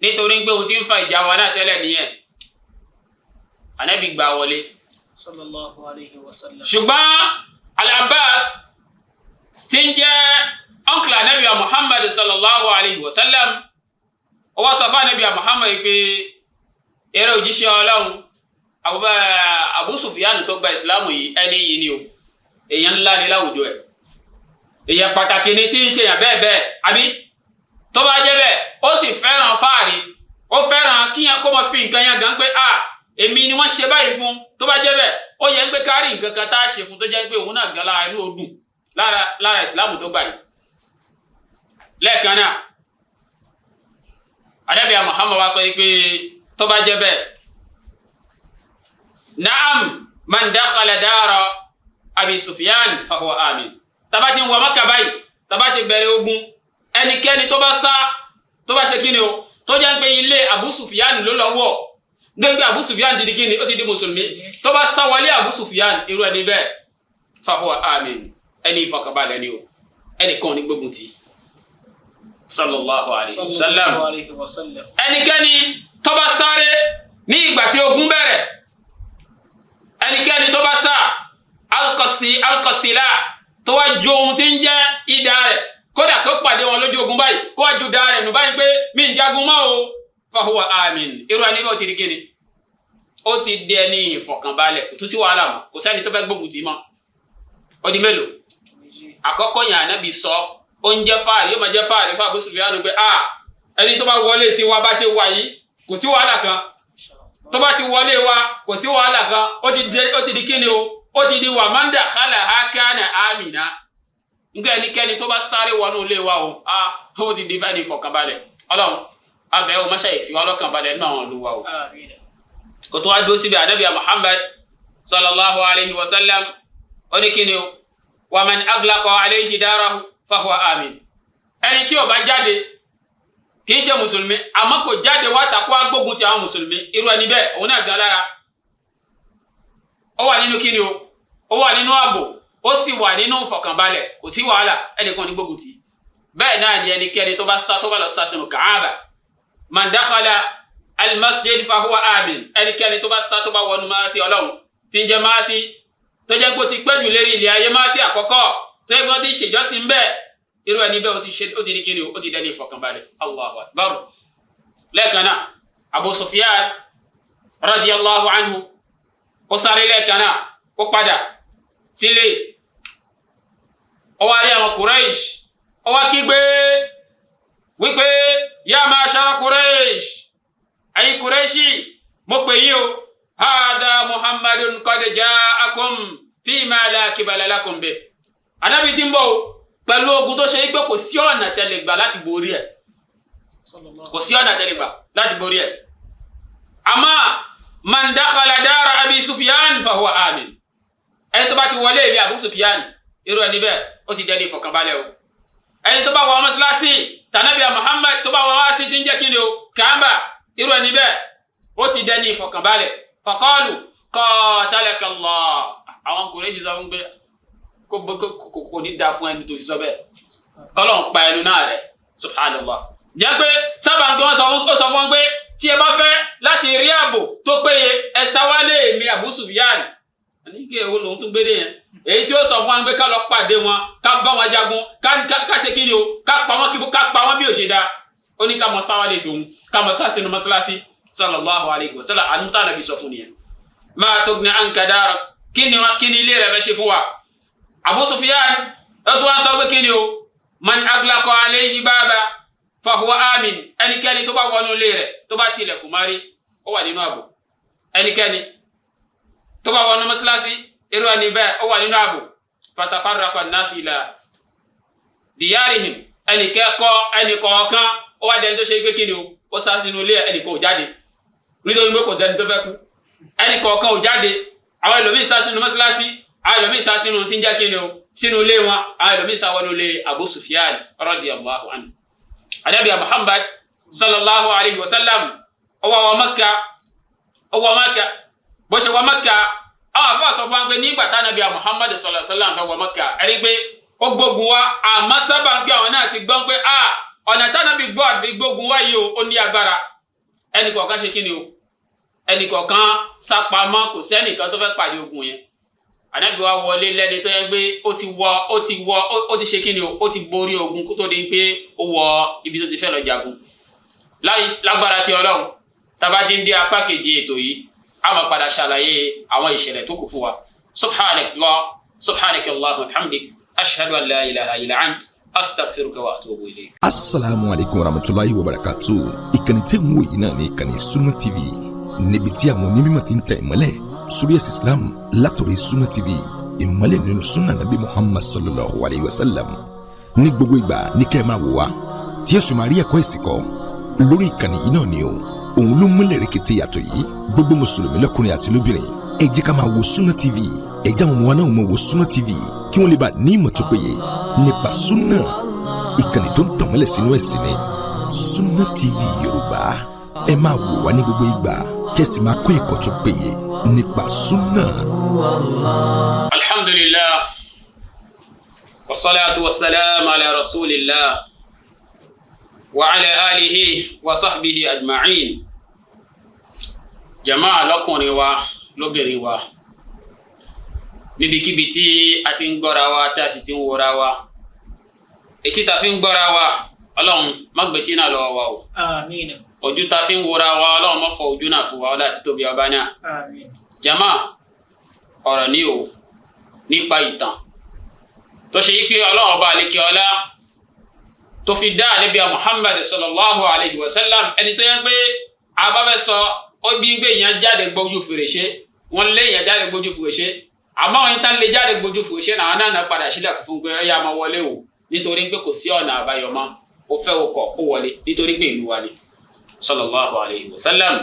nítorí pé òun ti ń fa ìjà wa náà tẹ́lẹ̀ nìyẹn. Ànábì gbà wọlé sallallahu alayhi wa sallam. Ṣùgbọ́n Al-Abbas tí ń jẹ́ uncle Ànábì Muhammad sallallahu alayhi wa sallam, ó wá sọ fún Ànábì Muhammad pé eré òjíṣẹ́ Ọlọ́run, Abu Sufyan tó gba ìsìlámù yìí, ẹni yìí ni o, èèyàn ńlá ni láwùjọ ẹ̀, èèyàn pàtàkì ni tí ń ṣe èèyàn bẹ́ẹ̀ bẹ́ẹ̀, àbí tó bá jẹ́ bẹ́ẹ̀, ó sì fẹ́ràn fáàrí, ó fẹ́ràn kíyàn kó máa fi nǹkan yẹn gan pé a èmi ni wọ́n ṣe báyìí fún. Tó bá jẹ́ bẹ́ẹ̀, ó yẹ ń pé kárí nǹkan kan tá a ṣe fún tó jẹ́ pé òun náà gan lára inú ó dùn lára ìsìlámù tó gbà yìí. Lẹ́ẹ̀kan náà Ànábì Muhammad wa sọ yìí pé tó bá jẹ́ bẹ́ẹ̀, naam man dakhala dara Abi Sufyan fahuwa amin. Tàbá ti ń wọ Mákà báyìí, tàbá ti bẹ̀rẹ̀ ogun, ẹnikẹ́ni tó bá sá, tó bá ṣe kíni o, tó jẹ́ pé ilé Abu Sufyan ló lọ wọ̀, gbẹ́ngbẹ́ Abu Sufyan ti di kíni, ó ti di mùsùlùmí, tó bá sá wọlé Abu Sufyan, irú ẹni bẹ́ẹ̀ fahuwa amin, ẹni ìfọkànbalẹ̀ ni o, ẹnìkan ní gbógun ti. Sallallahu alayhi wa sallam. Sallallahu alayhi wa sallam. Ẹnikẹ́ni tó bá sáré ní ìgbà tí ogun bẹ̀rẹ̀, ẹnikẹ́ni tó bá sá alkọsílá, tó wá ju ohun tí ń jẹ́ idà rẹ̀, kódà tó pàdé wọn lójú ogun báyìí, kó wá ju da rẹ̀ nù báyìí pé mi ń jagun mọ́ o, fahuwa amin, irú ẹni bẹ́ẹ̀ ó ti di kíni, ó ti di ẹni ìfọ̀kànbalẹ̀, kò tún sí wàhálà mọ́, kò sẹ́ni tó fẹ́ gbógun tì í mọ́. Ó di mélòó? Àkọ́kọ́ yẹn Ànábì sọ, ó ń jẹ́ fáàrí, ó máa jẹ́ fáàrí fún Abu Sufyan pé a ẹni tó bá wọlé tí wa bá ṣe wà yìí, kò sí wàhálà kan, tó bá ti wọlé wa kò sí wàhálà kan, ó ti di kíni o, ó ti di wà man dakhalaha kana amina. Nígbà ẹnikẹ́ni tó bá sáré wọnú ilé wa o, a ó ti di fẹ́ni ìfọ̀kànbalẹ̀. Ọlọ́run abẹ́ o, máṣe ìfi ọlọ́kànbalẹ̀ nínú àwọn ìlú wa o. Àmín. Kò tó wá dúró síbi, Ànábì Muhammad sallallahu alayhi wa sallam ó ní kíni o, wa man aglaqa alayhi darahu fahuwa amin. Ẹni tí ó bá jáde, kì í ṣe mùsùlùmí, àmọ́ kò jáde wá takò agbógun ti àwọn mùsùlùmí, irú ẹni bẹ́ẹ̀ òun náà gan lára ó wà nínú kíni o, ó wà nínú ààbò, ó sì wà nínú ìfọ̀kànbalẹ̀, kò sí wàhálà, ẹnìkan ní gbógun tì. Bẹ́ẹ̀ náà ni ẹnikẹ́ni tó bá sá, tó bá lọ sá sínú Kàábà, man dakhala al-masjid fahuwa amin. Ẹnikẹ́ni tó bá sá, tó bá wọnú máàsí Ọlọ́run tí ń jẹ́ máàsí tó jẹ́ pé ó ti pẹ́ jù lérí ilẹ̀ ayé, máàsí àkọ́kọ́ tó yẹ kí wọ́n ti ṣèjọ́sìn bẹ́ẹ̀, irú ẹni bẹ́ẹ̀ ó ti ṣe, ó ti di kíni o, ó ti dẹni ìfọ̀kànbalẹ̀. Allahu akbar. Lẹ́ẹ̀kan náà Abu Sufyan radiyallahu anhu ó sáré lẹ́ẹ̀kan náà, ó padà sílé, ó wá rí àwọn Quraysh, ó wá kígbe wípé ya ma'shara Quraysh, ẹ̀yin Qurayshi, mo pè yín o, hadha Muhammadun qad ja'akum fima la qibala lakum bih. Ànábì tí ń bọ̀ o pẹ̀lú ogun tó ṣe pé kò sí ọ̀nà tẹ́lẹ̀ gbà láti borí ẹ̀, kò sí ọ̀nà tẹ́lẹ̀ gbà láti borí ẹ̀. Àmọ́ man dakhala dara Abi Sufyan fahuwa amin. Ẹni tó bá ti wọlé èmi Abu Sufyan, irú ẹni bẹ́ẹ̀ ó ti dẹni ìfọ̀kànbalẹ̀ o. Ẹni tó bá wọ mọ́sálásí tànàbí Muhammad, tó bá wọ wá sí ti ń jẹ́ kí ni o, Kaaba, irú ẹni bẹ́ẹ̀ ó ti dẹni ìfọ̀kànbalẹ̀. Faqalu qatalakallah. Àwọn Kùrẹ́ṣì sọ fún pé kò ní da fún ẹni tó fi sọ bẹ́ẹ̀, kọ́lọ̀ ń pa ẹnu náà rẹ̀. Subhanallah. Jẹ́ pé sábà ń gbé wọn sọ fún wọn pé tí ẹ bá fẹ́ láti rí ààbò tó péye, ẹ sáwálé èmi Abu Sufyan. Ní kí èwo lòun tún gbédè yẹn, èyí tí ó sọ fún wa pé ká lọ pàdé wọn, ká bá wọn jagun, ká ṣe kí ni o, ká pa wọn, ká pa wọn bí ò ṣe dáa. Ó ní ká mọ sáwálé tòun, ká mọ sá sínú mọ́sálásí. Sallallahu alayhi wa sallam. Àánú tá nàbí sọ fún nìyẹn. Ma tughni anka darak Kí ni ilé rẹ̀ fẹ́ ṣe fún wa? Abu Sufyan ó tún wá sọ pé kí ni o, man aglaqa alayhi baba fahuwa amin. Ẹnikẹ́ni tó bá wọnú ilé rẹ̀ tó bá tilẹ̀kùn mari, ó wà nínú ààbò. Ẹnikẹ́ni tó bá wọnú mọ́sálásí, irú ẹni bẹ́ẹ̀ ó wà nínú ààbò. Fatafarraqa an-nasu ila diyarihim. Ẹnìkẹ́kọ́ ẹnìkọ̀ọ̀kan ó wá dẹni tó ṣe pé kí ni o, ó sá sínú ilé, ẹnìkan ò jáde nítorí pé kò sẹ́ni tó fẹ́ kú. Ẹnìkọ̀ọ̀kan ò jáde. Àwọn ẹlòmíín sá sínú mọ́sálásí, àwọn ẹlòmíín sá sínú tí ń jẹ́ kí ni o, sínú ilé wọn, àwọn ẹlòmíín sá wọnú ilé Abu Sufyan radiyallahu anhu. Ànábì Muhammad sallallahu alayhi wa sallam ó wá wọ Mẹ́kà, ó wọ Mẹ́kà. Bó ṣe wọ Mẹ́kà, àwọn àfáà sọ fún wa pé nígbà tánàbí Muhammad sallallahu alayhi wa sallam fẹ́ wọ Mẹ́kà, ẹni pé ó gbógun wá, àmọ́ sábà ń pé àwọn náà ti gbọ́n pé a ọ̀nà tánàbí gbọ́ àfi gbógun wá yìí o, ó ní agbára. Ẹnì kọ̀ọ̀kan ṣe kí ni o, ẹnì kọ̀ọ̀kan sápamọ́, kò sẹ́nìkan tó fẹ́ pàdé ogun yẹn. Ànábì wa wọlé lẹ́ni tó yẹ pé ó ti wọ ó ti wọ ó ti ṣe kí ni o, ó ti borí ogun kó tó di pé ó wọ ibi tó ti fẹ́ lọ jagun. Lágbára ti Ọlọ́run, tá bá ti ń dé apá kejì ètò yìí, a máa padà ṣàlàyé àwọn ìṣẹ̀lẹ̀ tó kù fún wa. Subhanallah, subhanaka Allahumma wa bihamdik, ashhadu an la ilaha illa ant, astaghfiruka wa atubu ilayk. Asalaamu alaykum wa rahmatulahi wa barakatu. Ìkànnì tẹ́ ń wò yìí náà ní ìkànnì Sunna TV, níbi tí àwọn onímọ̀ ti ń tẹ̀ ìmọ́lẹ̀ sórí ẹ̀sìn Islam látọ̀rọ̀ Sunna TV, ìmọ́lẹ̀ nínú sunna Nabi Muhammad sallallahu alayhi wa sallam. Ní gbogbo ìgbà ní kẹ́ ẹ máa wò wá, tí ẹ sì máa rí ẹ̀kọ́ ẹ̀sìn kọ́ lórí ìkànnì yìí náà ni o. Òun ló múlẹ̀ rẹ̀kẹ̀tẹ̀ yàtọ̀ yìí. Gbogbo mùsùlùmí lọ́kùnrin àti lóbìnrin, ẹ jẹ́ ká máa wo Sunna TV. Ẹ jẹ́ àwọn ọmọ wa náà máa wo Sunna TV, kí wọ́n lè bá ní ìmọ̀ tó péye nípa sunna. Ìkànnì tó ń tàn mọ́lẹ̀ sínú ẹ̀sìn ni Sunna TV Yorùbá. Ẹ máa wò wá ní gbogbo ìgbà, kẹ́sì máa kọ́ ẹ̀kọ́ tó péye nípa sunna. Alhamdulillah, wasalaatu wasalaam ala rasulillah wa ala alihi wa sahbihi ajma'in. Jama'a lọ́kùnrin wa, lóbìnrin wa, níbikíbi tí a ti ń gbọ́ra wa, tá a sì ti ń wọra wa, etí ta fi ń gbọ́ra wa, Ọlọ́run má gbé tí náà lọ́wọ́ wa o. Àmín. Ojú ta fi ń wọra wa, Ọlọ́run má fọ́ ojú náà fún wa, ọlá àti tóbi ọba náà. Àmín. Jama, ọ̀rọ̀ ní o nípa ìtàn tó ṣe yí pé Ọlọ́run ọba àlekè ọlá tó fi dá ànábì Muhammad sallallahu alayhi wa sallam, ẹni tó yẹ pé abáfẹ́ sọ ó bí gbé èèyàn jáde gbójú fèrèsé, wọ́n lé èèyàn jáde gbójú fèrèsé, àmọ́ àwọn ìtàn lè jáde gbójú fèrèsé náà náà padà sílẹ̀ fún pé ẹ̀yà máa wọlé o, nítorí pé kò sí ọ̀nà àbáyọ mọ́, ó fẹ́ o kọ̀, ó wọlé nítorí pé ìlú wa ni, sallallahu alayhi wa sallam.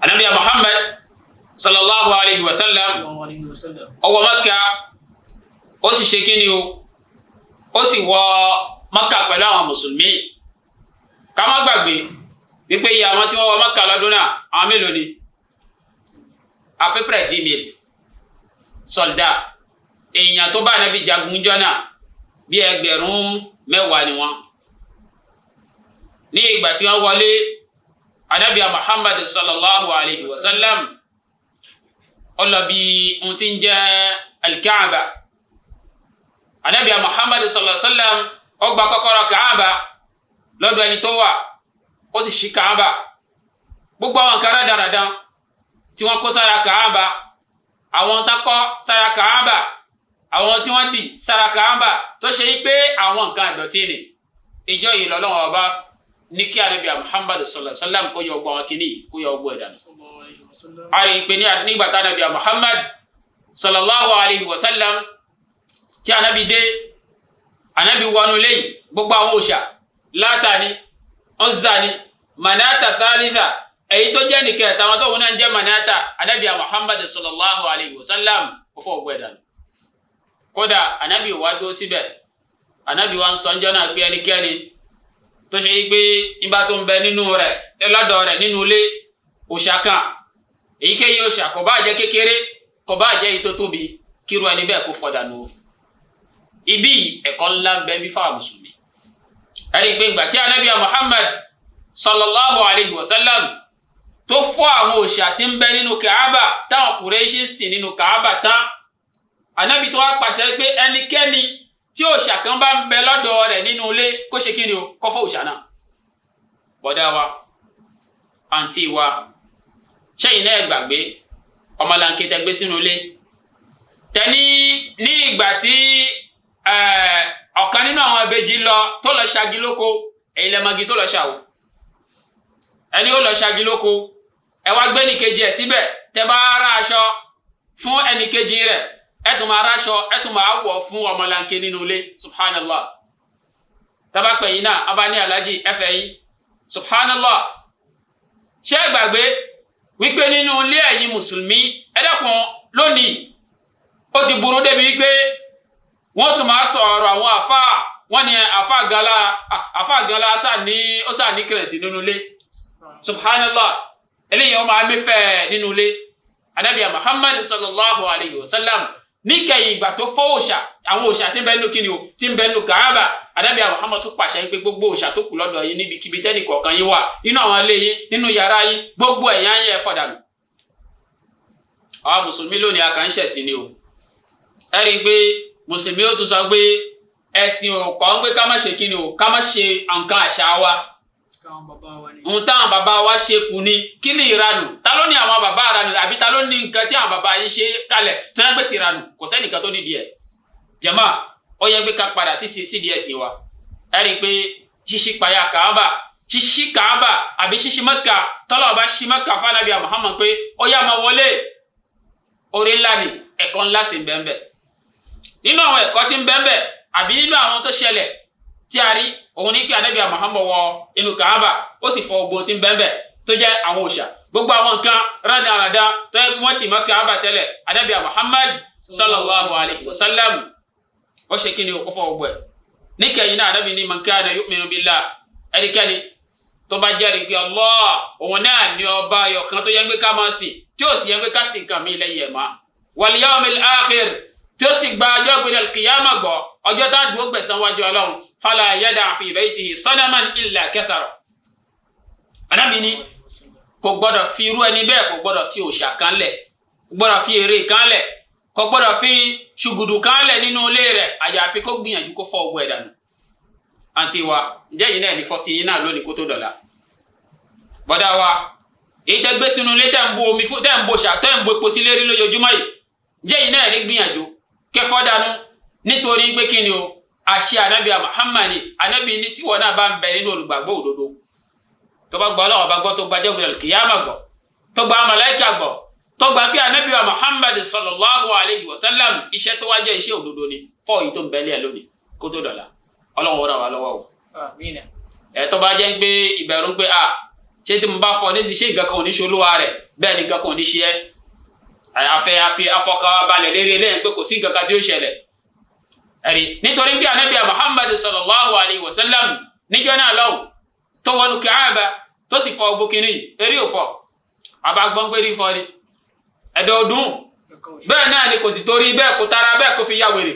Ànábì Muhammad sallallahu alayhi wa sallam Sallallahu alayhi wa sallam. ó wọ Mẹ́kà, ó sì ṣe kí ni o, ó sì wọ Mẹ́kà pẹ̀lú àwọn mùsùlùmí. Ká má gbàgbé wípé iye àwọn tí wọ́n wọ Mẹ́kà lọ́dún náà, àwọn mélòó ni? À peu près 10 000 soldats, èèyàn tó bá Ànábì jagun jọ náà, bí 10,000 ni wọ́n. Ní ìgbà tí wọ́n wọlé, Ànábì Muhammad sallallahu alayhi wa sallam ó lọ bí ohun tí ń jẹ́ Alikaaba. Ànábì Muhammad sallallahu alayhi wa sallam ó gba kọ́kọ́rọ́ Kaaba lọ́dọ̀ ẹni tó wà, ó sì ṣí Kaaba. Gbogbo àwọn nǹkan rádaràdán tí wọ́n kó sára Kaaba, àwọn tá kọ́ sára Kaaba, àwọn tí wọ́n dì sára Kaaba, tó ṣe yí pé àwọn nǹkan àdọ̀tí ni, ìjọ yìí lọ́lọ́wọ́ ọba ní kí Ànábì Muhammad sallallahu alayhi wa sallam kó yọ ọgbọ́n àwọn kìíní yìí, kó yọ ọgbọ́n ẹ̀dá. Sallallahu alayhi wa sallam. A rí i pé nígbà tá Ànábì Muhammad sallallahu alayhi wa sallam tí Ànábì dé, Ànábì wọnú lẹ́yìn gbogbo àwọn òòṣà, Láta ni, Uzza ni, Manata Thalitha, èyí tó jẹ́ nìkẹ́ táwọn tó wọn náà ń jẹ́ Manata, Ànábì Muhammad sallallahu alayhi wa sallam ó fọ́ ọgbọ́ ẹ̀dá. Kódà Ànábì wá dúró síbẹ̀, Ànábì wa ń sọ ńjọ́ náà pé ẹnikẹ́ni tó ṣe yí pé ibà tó ń bẹ nínú rẹ̀, lọ́dọ̀ rẹ̀ nínú ilé, òòṣà kan, èyíkéyìí òòṣà, kò bá jẹ́ kékeré, kò bá jẹ́ èyí tó tóbi, kíru ẹni bẹ́ẹ̀ kó fọdànù o. Ibi ẹ̀kọ́ ńlá ń bẹ bí fáwọn mùsùlùmí. Ẹni pé ìgbà tí Ànábì Muhammad sallallahu alayhi wa sallam tó fọ́ àwọn òòṣà tí ń bẹ nínú Kaaba, táwọn Kùrẹ́ṣì ń sìn nínú Kaaba tán, Ànábì tó wá pàṣẹ pé ẹnikẹ́ni tí òòṣà kan bá ń bẹ lọ́dọ̀ rẹ̀ nínú ilé, kó ṣe kí ni o, kó fọ́ òòṣà náà. Bọ̀dá wa, àǹtí wa, ṣẹ́yìn náà gbàgbé Ọmọlanke tẹ gbé sínú ilé tẹni ní ìgbà tí ọ̀kan nínú àwọn ìbejì lọ tó lọ ṣagi lóko, èyí lẹ́mọ̀gì tó lọ ṣàwò, ẹni ó lọ ṣagi lóko, ẹ wá gbé ẹnìkejì ẹ̀ síbẹ̀. Tẹ bá ra aṣọ fún ẹnìkejì rẹ̀, ẹ tún máa ráṣọ, ẹ tún máa wọ̀ fún ọmọlanke nínú ilé. Subhanallah. Tábà pẹ̀yìn náà abá ní alájì ẹfẹ̀ yín. Subhanallah. Ṣé ẹ gbàgbé wípé nínú ilé ẹ̀yin mùsùlùmí, ẹ dákun, lónìí ó ti burú débi wípé wọ́n tún máa sọ ọ̀rọ̀ àwọn àfáà, wọ́n ní àfáà gala sà ní ó sà ní kìrẹ̀sì nínú ilé. Subhanallah. Eléyìí wọ́n máa mẹ́fẹ̀ẹ́ nínú ilé. Anabi Muhammad sallallahu alayhi wa sallam, níkẹyìn ìgbà tó fọ́ òòṣà, àwọn òòṣà tí ń bẹ nínú kíni o, tí ń bẹ nínú Kaaba, anabi Muhammad tó pàṣẹ pé gbogbo òòṣà tó kù lọ́dọ̀ yín, níbikíbi tẹ́nì kọ̀ọ̀kan yín wà, nínú àwọn ilé yín, nínú yàrá yín, gbogbo ẹ̀yà yín, ẹ̀ fọ́ dànù. Àwọn mùsùlùmí lónìí, a kàn ń ṣẹ̀sìn ni o. Ẹ rí i pé mùsùlùmí ó tún sọ pé ẹ̀sìn ò kọ́ ń pé ká má ṣe kíni o, ká má ṣe nǹkan àṣà wa. Káwọn bàbá wa ni. Ohun táwọn bàbá wa ṣe kù ni. Kí ni ìranù? Ta ló ní àwọn bàbá ìranù, àbí ta ló ní nǹkan tí àwọn bàbá yín ṣe kalẹ̀ tó yẹ pé ti ìranù? Kò sẹ́nìkan tó nídìí ẹ̀. Jàmá, ó yẹ pé ká padà sídìí ẹ̀sìn wa. Ẹ rí i pé ṣíṣí payá Kàábà, ṣíṣí Kàábà àbí ṣíṣí Mẹ́kà, tọ́lá ọba ṣí Mẹ́kà fún Muhammad pé ó yá, máa wọlé, oore ńlá ni, ẹ̀kọ́ ńlá sì ń bẹ́ẹ̀ bẹ́ẹ̀. Nínú àwọn ẹ̀kọ́ tí ń bẹ́ẹ̀ bẹ́ẹ̀, àbí nínú àwọn tó ṣẹlẹ̀ tí a rí, òun ní pé anabi Muhammad wọ inú Kaaba, ó sì fọ ogun tí ń bẹ́ẹ̀ bẹ́ẹ̀ tó jẹ́ àwọn òòṣà, gbogbo àwọn nǹkan rádaràda tó yẹ kí wọ́n dì mọ́ Kaaba tẹ́lẹ̀. Anabi Muhammad sallallahu alayhi wa sallam, ó ṣe kí ni? Ó fọ gbogbo ẹ̀. Níkẹyìn náà, anabi ní man kana yu'minu billah, ẹnikẹ́ni tó bá jẹ́rìí pé Allah òun náà ní ọba ọ̀kan tó yẹ pé ká máa sìn, tí ó sì yẹ pé ká sìn nǹkan míì lẹ́yìn ẹ̀ mọ́, wal yawmil akhir, tí ó sì gba ọjọ́ gbẹdẹ kìyàmà gbọ́, ọjọ́ tá a dúró gbẹ̀san wájú Ọlọ́run, fala yada fi baytihi sanaman illa kasara. Ànábì ní kò gbọ́dọ̀ fi irú ẹni bẹ́ẹ̀, kò gbọ́dọ̀ fi òòṣà kan lẹ̀, kò gbọ́dọ̀ fi ère kan lẹ̀, kò gbọ́dọ̀ fi ṣùgùdù kan lẹ̀ nínú ilé rẹ̀, àyàfi kó gbìyànjú kó fọ́ ogun ẹ̀ dànù. Àǹtí wa, ǹjẹ́ yìí náà ní fọ́tí yín náà lónìí kó tó dọ̀la? Bọ́dá wa, èyí tẹ́ gbé sínú ilé, tẹ́ ń bu omi fún, tẹ́ ń bo ṣà, tẹ́ ń bo epo sí lérí lójoojúmọ́ yìí, ǹjẹ́ yìí náà ní gbìyànjú kẹfọ́ dànù? Nítorí pé kí ni o, àṣẹ ànábì Muhammad, ànábì ní tíwọ́ náà bá ń bẹ nínú olùgbàgbọ́ òdodo, tó bá gba Ọlọ́run bá gbọ́, tó gba jẹ́gbẹ̀rẹ̀ kìyàmà gbọ́, tó gba màláíkà gbọ́, tó gba pé ànábì wa Muhammad sallallahu alayhi wa sallam, iṣẹ́ tó wá jẹ́ iṣẹ́ òdodo ni, fọ́ èyí tó ń bẹ́lẹ̀ lónìí kó tó dọ̀la. Ọlọ́run ó ràn wá lọ́wọ́ o. Àmín. Ẹ̀ tó bá jẹ́ pé ìbẹ̀rù ń pé à ṣé tí mo bá fọ nísìsiyìí, ṣé nǹkan kan ò ní ṣe olúwa rẹ̀? Bẹ́ẹ̀ ni, nǹkan kan ò ní ṣe ẹ́. Àfẹ́ àfi afọkànbalẹ̀ lérí eléyìí pé kò sí nǹkan kan tí ó ṣẹlẹ̀. Ẹ̀rí nítorí bí anabi Muhammad sallallahu alayhi wa sallam níjọ́ náà lọ́wọ́ tó wọnú Káàbà, tó sì fọ ogbó kínní, eré ò fọ, àbágbọ́n pé rí fọ ni ẹ̀dọ̀ ọdún. Bẹ́ẹ̀ náà ni kò sì torí bẹ́ẹ̀, kò tara bẹ́ẹ̀ kó fi ya wèrè,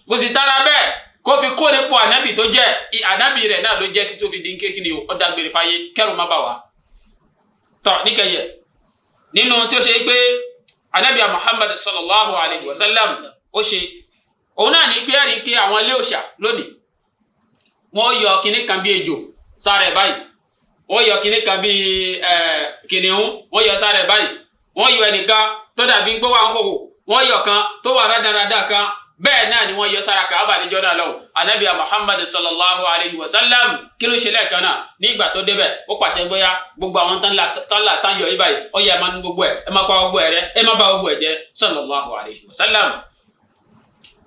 kò sì tara bẹ́ẹ̀ kó fi kó nípò ànábì tó jẹ́. Ànábì rẹ̀ náà ló jẹ́ títí ó fi dín kékeré o, ó dágbére fáyé, kẹrù má bà wá. Tọ́ níkẹyẹ, nínú tí ó ṣe pé ànábì Muhammad sallallahu alayhi wa sallam ó ṣe, òun náà ní pé ẹ̀rí pé àwọn ilé òòṣà lónìí, wọ́n yọ kinní kan bí ejò sára ẹ̀ báyìí, wọ́n yọ kinní kan bí kìnìún, wọ́n yọ sára ẹ̀ báyìí, wọ́n yọ ẹnìkan tó dàbí gbọ́ wà ń hòhò, wọ́n yọ kan tó wà rádaràdà kan, bẹ́ẹ̀ náà ni wọ́n yọ sára Káàbà níjọ́ náà lọ́wọ́. Anabi Muhammad sallallahu alayhi wa sallam, kí ló ṣe lẹ́ẹ̀kan náà ní ìgbà tó débẹ̀? Ó pàṣẹ gbóyà gbogbo àwọn tán là tán yọ yí báyìí, ó yẹ ẹ máa nu gbogbo ẹ, ẹ máa pa gbogbo ẹ rẹ, ẹ má bà gbogbo ẹ jẹ́, sallallahu alayhi wa sallam.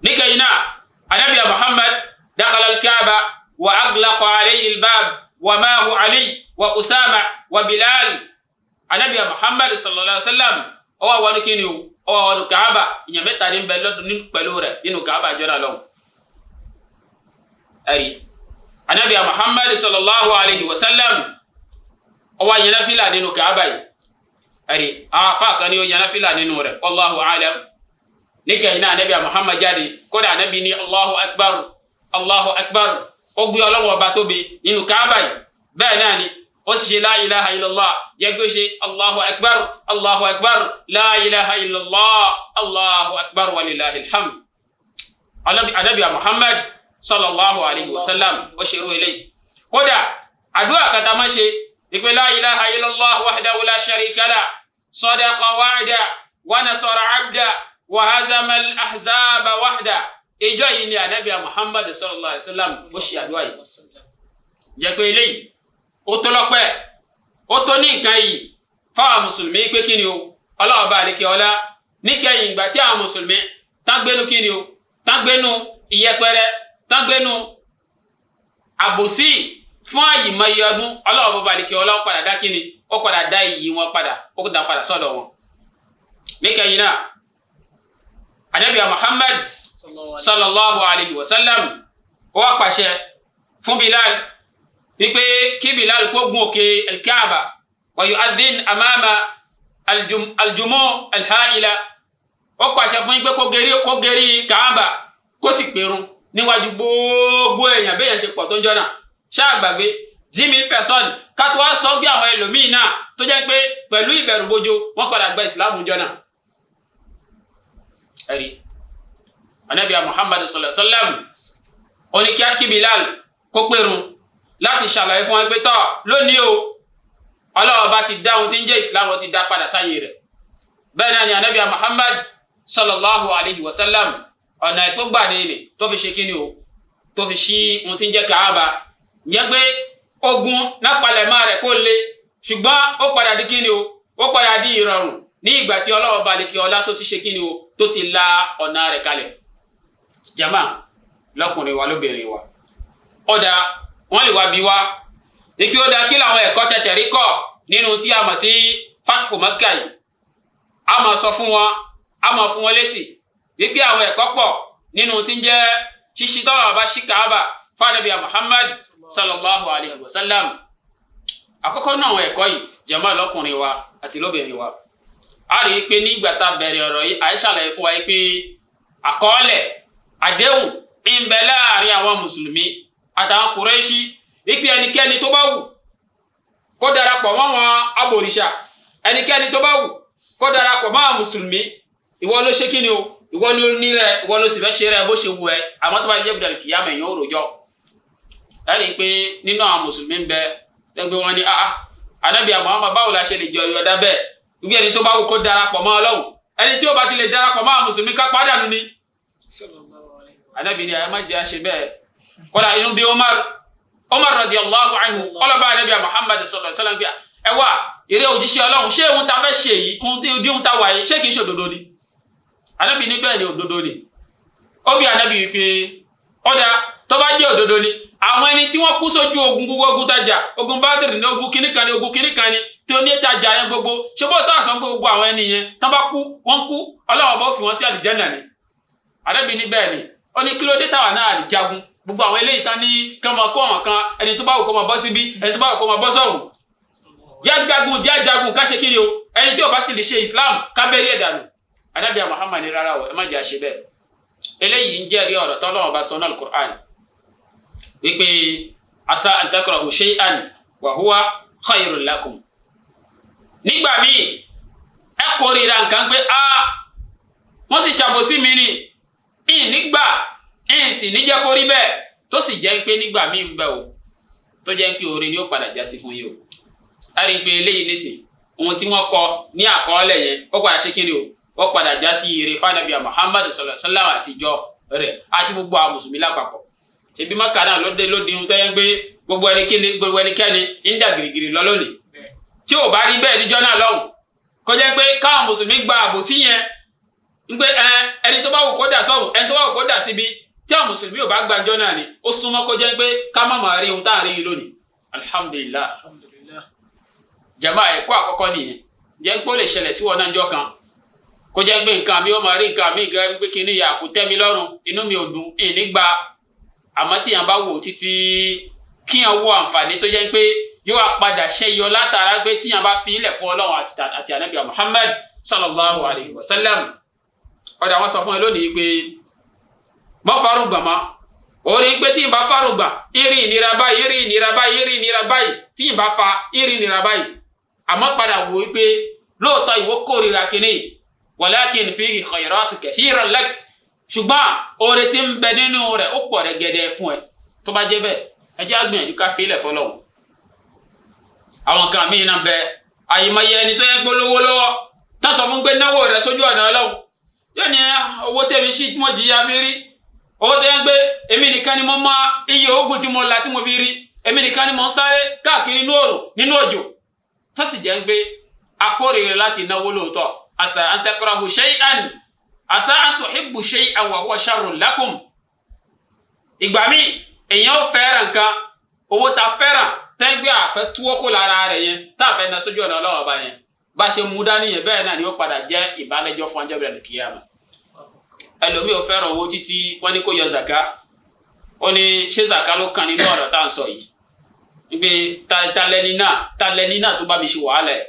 Níkẹyìn náà, anabi Muhammad dakhala al-Kaaba wa aglaqa alayhi al-bab wa maahu Ali wa Usama wa Bilal. Anabi Muhammad sallallahu alayhi wa sallam, ó wà wọnú kíni o, ó wà wọnú Kaaba, ìyẹn mẹ́ta ní bẹ lọ́dún ní pẹ̀lú rẹ̀ nínú Kaaba jọ́nà lọ́wọ́. Ẹ̀rí anabi Muhammad sallallahu alayhi wa sallam, ó wá yẹn náfìlà nínú Kaaba yìí. Ẹ̀rí àwọn afa kan ní ó yẹn náfìlà nínú rẹ̀, wallahu alam. Níkẹyìn náà, anabi Muhammad jáde, kódà anabi ní Allahu akbar, Allahu akbar, ó gbé Ọlọ́run ọba tóbi nínú Kaaba yìí. Bẹ́ẹ̀ náà ni ó sì ṣe la ilaha illallah, jẹ́ pé ó ṣe Allahu akbar, Allahu akbar, la ilaha illallah, Allahu akbar walillahi alhamd. Anabi Muhammad sallallahu alayhi wa sallam, ó ṣe irú eléyìí. Kódà àdúrà kan tá a máa ṣe ìpè la ilaha illallah wahdahu la sharika lah, sadaqa wa'da. Wa nasara abda wa hazama al-ahzaba wahda. Ìjọ yìí ni anabi Muhammad sallallahu alayhi wa sallam ó ṣe àdúrà yìí. Jẹ́ pé eléyìí ó tó lọ́pẹ́, ó tó ní nǹkan yìí fáwọn mùsùlùmí pé kí ni o, Ọlọ́run bá àlekè ọlá níkẹyìn ìgbà tí àwọn mùsùlùmí tán gbénu kí ni o, tán gbénu ìyẹpẹrẹ, tán gbénu àbòsí fún àyìmọye ọdún, Ọlọ́run bá àlekè ọlá ó padà dá kí ni, ó padà dá iyì wọn padà, ó dá padà sọ́dọ̀ wọn. Níkẹyìn náà anabi Muhammad sallallahu alayhi wa sallam ó wá pàṣẹ fún Bilal wípé kí Bilal kó gun òkè alkaaba wa yu'adhin amama aljumu alhaila. Ó pàṣẹ fún yín pé kó gerí kaaba kó sì pèrun níwájú gbogbo èèyàn béèyàn ṣe pọ̀ tó ń jọ́nà. Ṣáà gbàgbé jimmy person ká tó wá sọ bí àwọn ẹlòmíín náà tó jẹ́ pé pẹ̀lú ìbẹ̀rùbojo wọ́n padà gba ìsìlámù jọ́nà. Ẹ̀rí anabi Muhammad sallallahu alaihi wa sallam ó ní kí Bilal kó pèrun láti ṣàlàyé fún wọn pé tọ́ lónìí o, Ọlọ́run bá ti dá ohun tí ń jẹ́ ìsìlámù, ó ti dá padà sáyé rẹ̀. Bẹ́ẹ̀ náà ni anabi Muhammad sallallahu alayhi wa sallam ọ̀nà tó gbà ní ilẹ̀ tó fi ṣe kíni o, tó fi ṣí ohun tí ń jẹ́ Kaaba. Ǹjẹ́ pé ogun nápalẹ̀mọ́ rẹ̀ kó le, ṣùgbọ́n ó padà di kíni o, ó padà di ìrọ̀rùn ní ìgbà tí Ọlọ́run bá lè kí ọlá tó ti ṣe kíni o, tó ti la ọ̀nà rẹ̀ kalẹ̀. Jama lọ́kùnrin wa lóbìnrin wa, ọ̀dà wọ́n lè wá bí wá ní kí ó dá kí làwọn ẹ̀kọ́ tẹ̀tẹ̀ rí kọ́ nínú tí a mọ̀ sí Fathu Makkah yìí. A máa sọ fún wọn, a máa fún wọn lésì wípé àwọn ẹ̀kọ́ pọ̀ nínú tí ń jẹ́ ṣíṣí tọ́lọ̀ bá ṣí Kaaba fún Muhammad sallallahu alayhi wa sallam. Àkọ́kọ́ náà àwọn ẹ̀kọ́ yìí, jàmá lọ́kùnrin wa àti lóbìnrin wa, a rí i pé nígbà tá a bẹ̀rẹ̀ ọ̀rọ̀ yìí, àyè ṣàlàyé fún wa pé àkọọ́lẹ̀ àdéhùn ń bẹ láàrin àwọn mùsùlùmí àtàwọn Kùrẹ́ṣì wípé ẹnikẹ́ni tó bá wù kó darapọ̀ mọ́ wọn abòrìṣà, ẹnikẹ́ni tó bá wù kó darapọ̀ mọ́ àwọn mùsùlùmí, ìwọ ló ṣe kíni o, ìwọ ló nílẹ̀, ìwọ ló sì fẹ́ ṣe rẹ bó ṣe wù ẹ́, àmọ́ tó bá jẹ́ bùdàlì kìyàmù èèyàn ò rojọ́. Ẹ rí i pé nínú àwọn mùsùlùmí ń bẹ tẹ́gbẹ́ wọn ní ah Ànábì Muhammad báwo la ṣe lè jọ ìyọ̀dá bẹ́ẹ̀, wípé ẹni tó bá wù kó darapọ̀ mọ́ Ọlọ́run, ẹni tí ó bá ti lè darapọ̀ mọ́ àwọn mùsùlùmí ká pàdánù ni. Ànábì ni ẹ má jẹ́ àṣẹ bẹ́ẹ̀. Kódà inú bí Umar radiyallahu anhu ọlọ́ba Ànábì Muhammad sallallahu alaihi wasallam ẹ wá eré òjíṣẹ́ Ọlọ́run, ṣé ohun ta fẹ́ ṣe yìí, ohun tí ohun ta wà yìí, ṣé kìí ṣe òdodo ni? Ànábì ní bẹ́ẹ̀ ni òdodo ni. Ó bí Ànábì wípé ọ̀dà tó bá jẹ́ òdodo ni, àwọn ẹni tí wọ́n kú sójú ogun gbogbo ogun tajà, ogun Bádìrì ní ogun kìnnìkan ni, ogun kìnnìkan ni tí ó ní tajà yẹn gbogbo, ṣé bó sáà sọ gbogbo àwọn ẹni yẹn tán bá kú wọ́n kú, Ọlọ́run bó fi wọ́n sí àlùjánnà ni. Ànábì ní bẹ́ẹ̀ ni. Ó ní kí ló dé táwa náà lè jagun gbogbo àwọn eléyìí tán ní kí wọ́n kó àwọn kan, ẹni tó bá wù kó máa bọ́ síbí, ẹni tó bá wù kó máa bọ́ sọ̀hún, jájagun jájagun ká ṣe kí ni o, ẹni tí ó bá ti lè ṣe Islam ká bẹ́rí ẹ̀ dànù. Ànábì Muhammad ní rárá o, ẹ má jẹ́ àṣẹ bẹ́ẹ̀. Eléyìí ń jẹ́rìí ọ̀rọ̀ tọ́lọ́run bá sọ náà Al-Qur'an wípé asa an takrahu shay'an wa huwa khayrun lakum. Nígbà míì ẹ kórìíra nǹkan pé a wọ́n sì ṣàbòsí mi ni, ìyìn nígbà ìyìn sì níjẹ́ kó rí bẹ́ẹ̀, tó sì jẹ́ pé nígbà míì ń bẹ o tó jẹ́ pé oore ni ó padà já sí fún yín o. A rí i pé eléyìí nísìn ohun tí wọ́n kọ ní àkọọ́lẹ̀ yẹn ó padà ṣe kí ni o, ó padà já sí ire fanabi Muhammad sallallahu alaihi wasallam àtijọ́ rẹ̀ àti gbogbo àwọn mùsùlùmí lápapọ̀. Ṣebí Mákà náà lóde lóde ohun tó yẹ pé gbogbo ẹnikẹ́ni ń dà gìrìgìrì lọ lónìí. Tí ò bá rí bẹ́ẹ̀ níjọ́ náà lọ́hùn, kó jẹ́ pé káwọn mùsùlùmí gba àbòsí yẹn ń pé ẹni tó bá wù kó dà sọ́hùn, ẹni tó bá wù kó dà síbi, tí àwọn mùsùlùmí ò bá gbàjọ́ náà ni ó súnmọ́ kó jẹ́ pé ká má máa rí ohun tá à ń rí yìí lónìí. Alhamdulillah. Jàmbá ẹ̀kọ́ àkọ́kọ́ nìyẹn. Jẹ́ pé ó lè ṣẹlẹ̀ sí wọn náà jọ kan, kó jẹ́ pé nǹkan mi ó máa rí nǹkan mi gẹ́gẹ́ pé kíní ìyá kò tẹ́ mi lọ́rùn, inú mi ò dùn, ìní gba. Àmọ́ tí yàn bá wò títí kíyàn wo àǹfààní tó jẹ́ pé yóò wá padà ṣẹ́yọ látara pé tíyàn bá fi ilẹ̀ fún Ọlọ́run àti Ànábì Muhammad sallallahu alayhi wa sallam. Ọ̀dà wọn sọ fún ẹ lónìí pé mọ́ fárùngbà mọ́, orí pé tí n bá fárùngbà irin ìnira báyìí, irin ìnira báyìí, irin ìnira báyìí, tí n bá fa irin ìnira báyìí. Àmọ́ padà wò ó pé lóòótọ́ ìwọ kórìíra kínní, walakin fihi khairat kathiran lak, ṣùgbọ́n oore tí ń bẹ nínú rẹ̀ ó pọ̀ rẹ̀gẹ̀dẹ̀ fún ẹ. Tó bá jẹ́ bẹ́ẹ̀, ẹ jẹ́ á gbìyànjú ká fi ilẹ̀ fọlọ́hun. Àwọn kan míì náà bẹ, àyìnbáyé ẹni tó yẹ pé lówó lọ́wọ́ Tá sọ fún pé náwó rẹ̀ sójú ọ̀nà Ọlọ́run, yóò ní owó tẹ̀mí sí mo jìyà fi rí, owó tẹ̀mí pé èmi nìkan ni mo mọ iye oògùn tí mo là tí mo fi rí, èmi nìkan ni mo ń sáré káàkiri nínú òrùn nínú òjò. Tó sì jẹ́ pé akórèrè láti náwó lóòótọ́. Asa an takrahu shay'an, asa an tuhibbu shay'an wa huwa sharrun lakum. Ìgbà míì èèyàn ó fẹ́ràn nǹkan, owó ta fẹ́ràn tẹ́gbẹ́ àfẹ́ túwọ́kó lára rẹ̀ yẹn, tá a fẹ́ na sójú ọ̀nà Ọlọ́run ọba yẹn, bá ṣe mú dání yẹn, bẹ́ẹ̀ náà ni ó padà jẹ́ ìbálẹ́jọ́ fún ọjọ́ ìbẹ̀rẹ̀ kíyàmá. Ẹlòmíì ò fẹ́ràn owó títí, wọ́n ní kó yọ zaka, ó ní ṣé zaka ló kàn nínú ọ̀rọ̀ tá à ń sọ yìí? Wípé talẹ́ni náà tó bá mi ṣe wàhálà ẹ̀,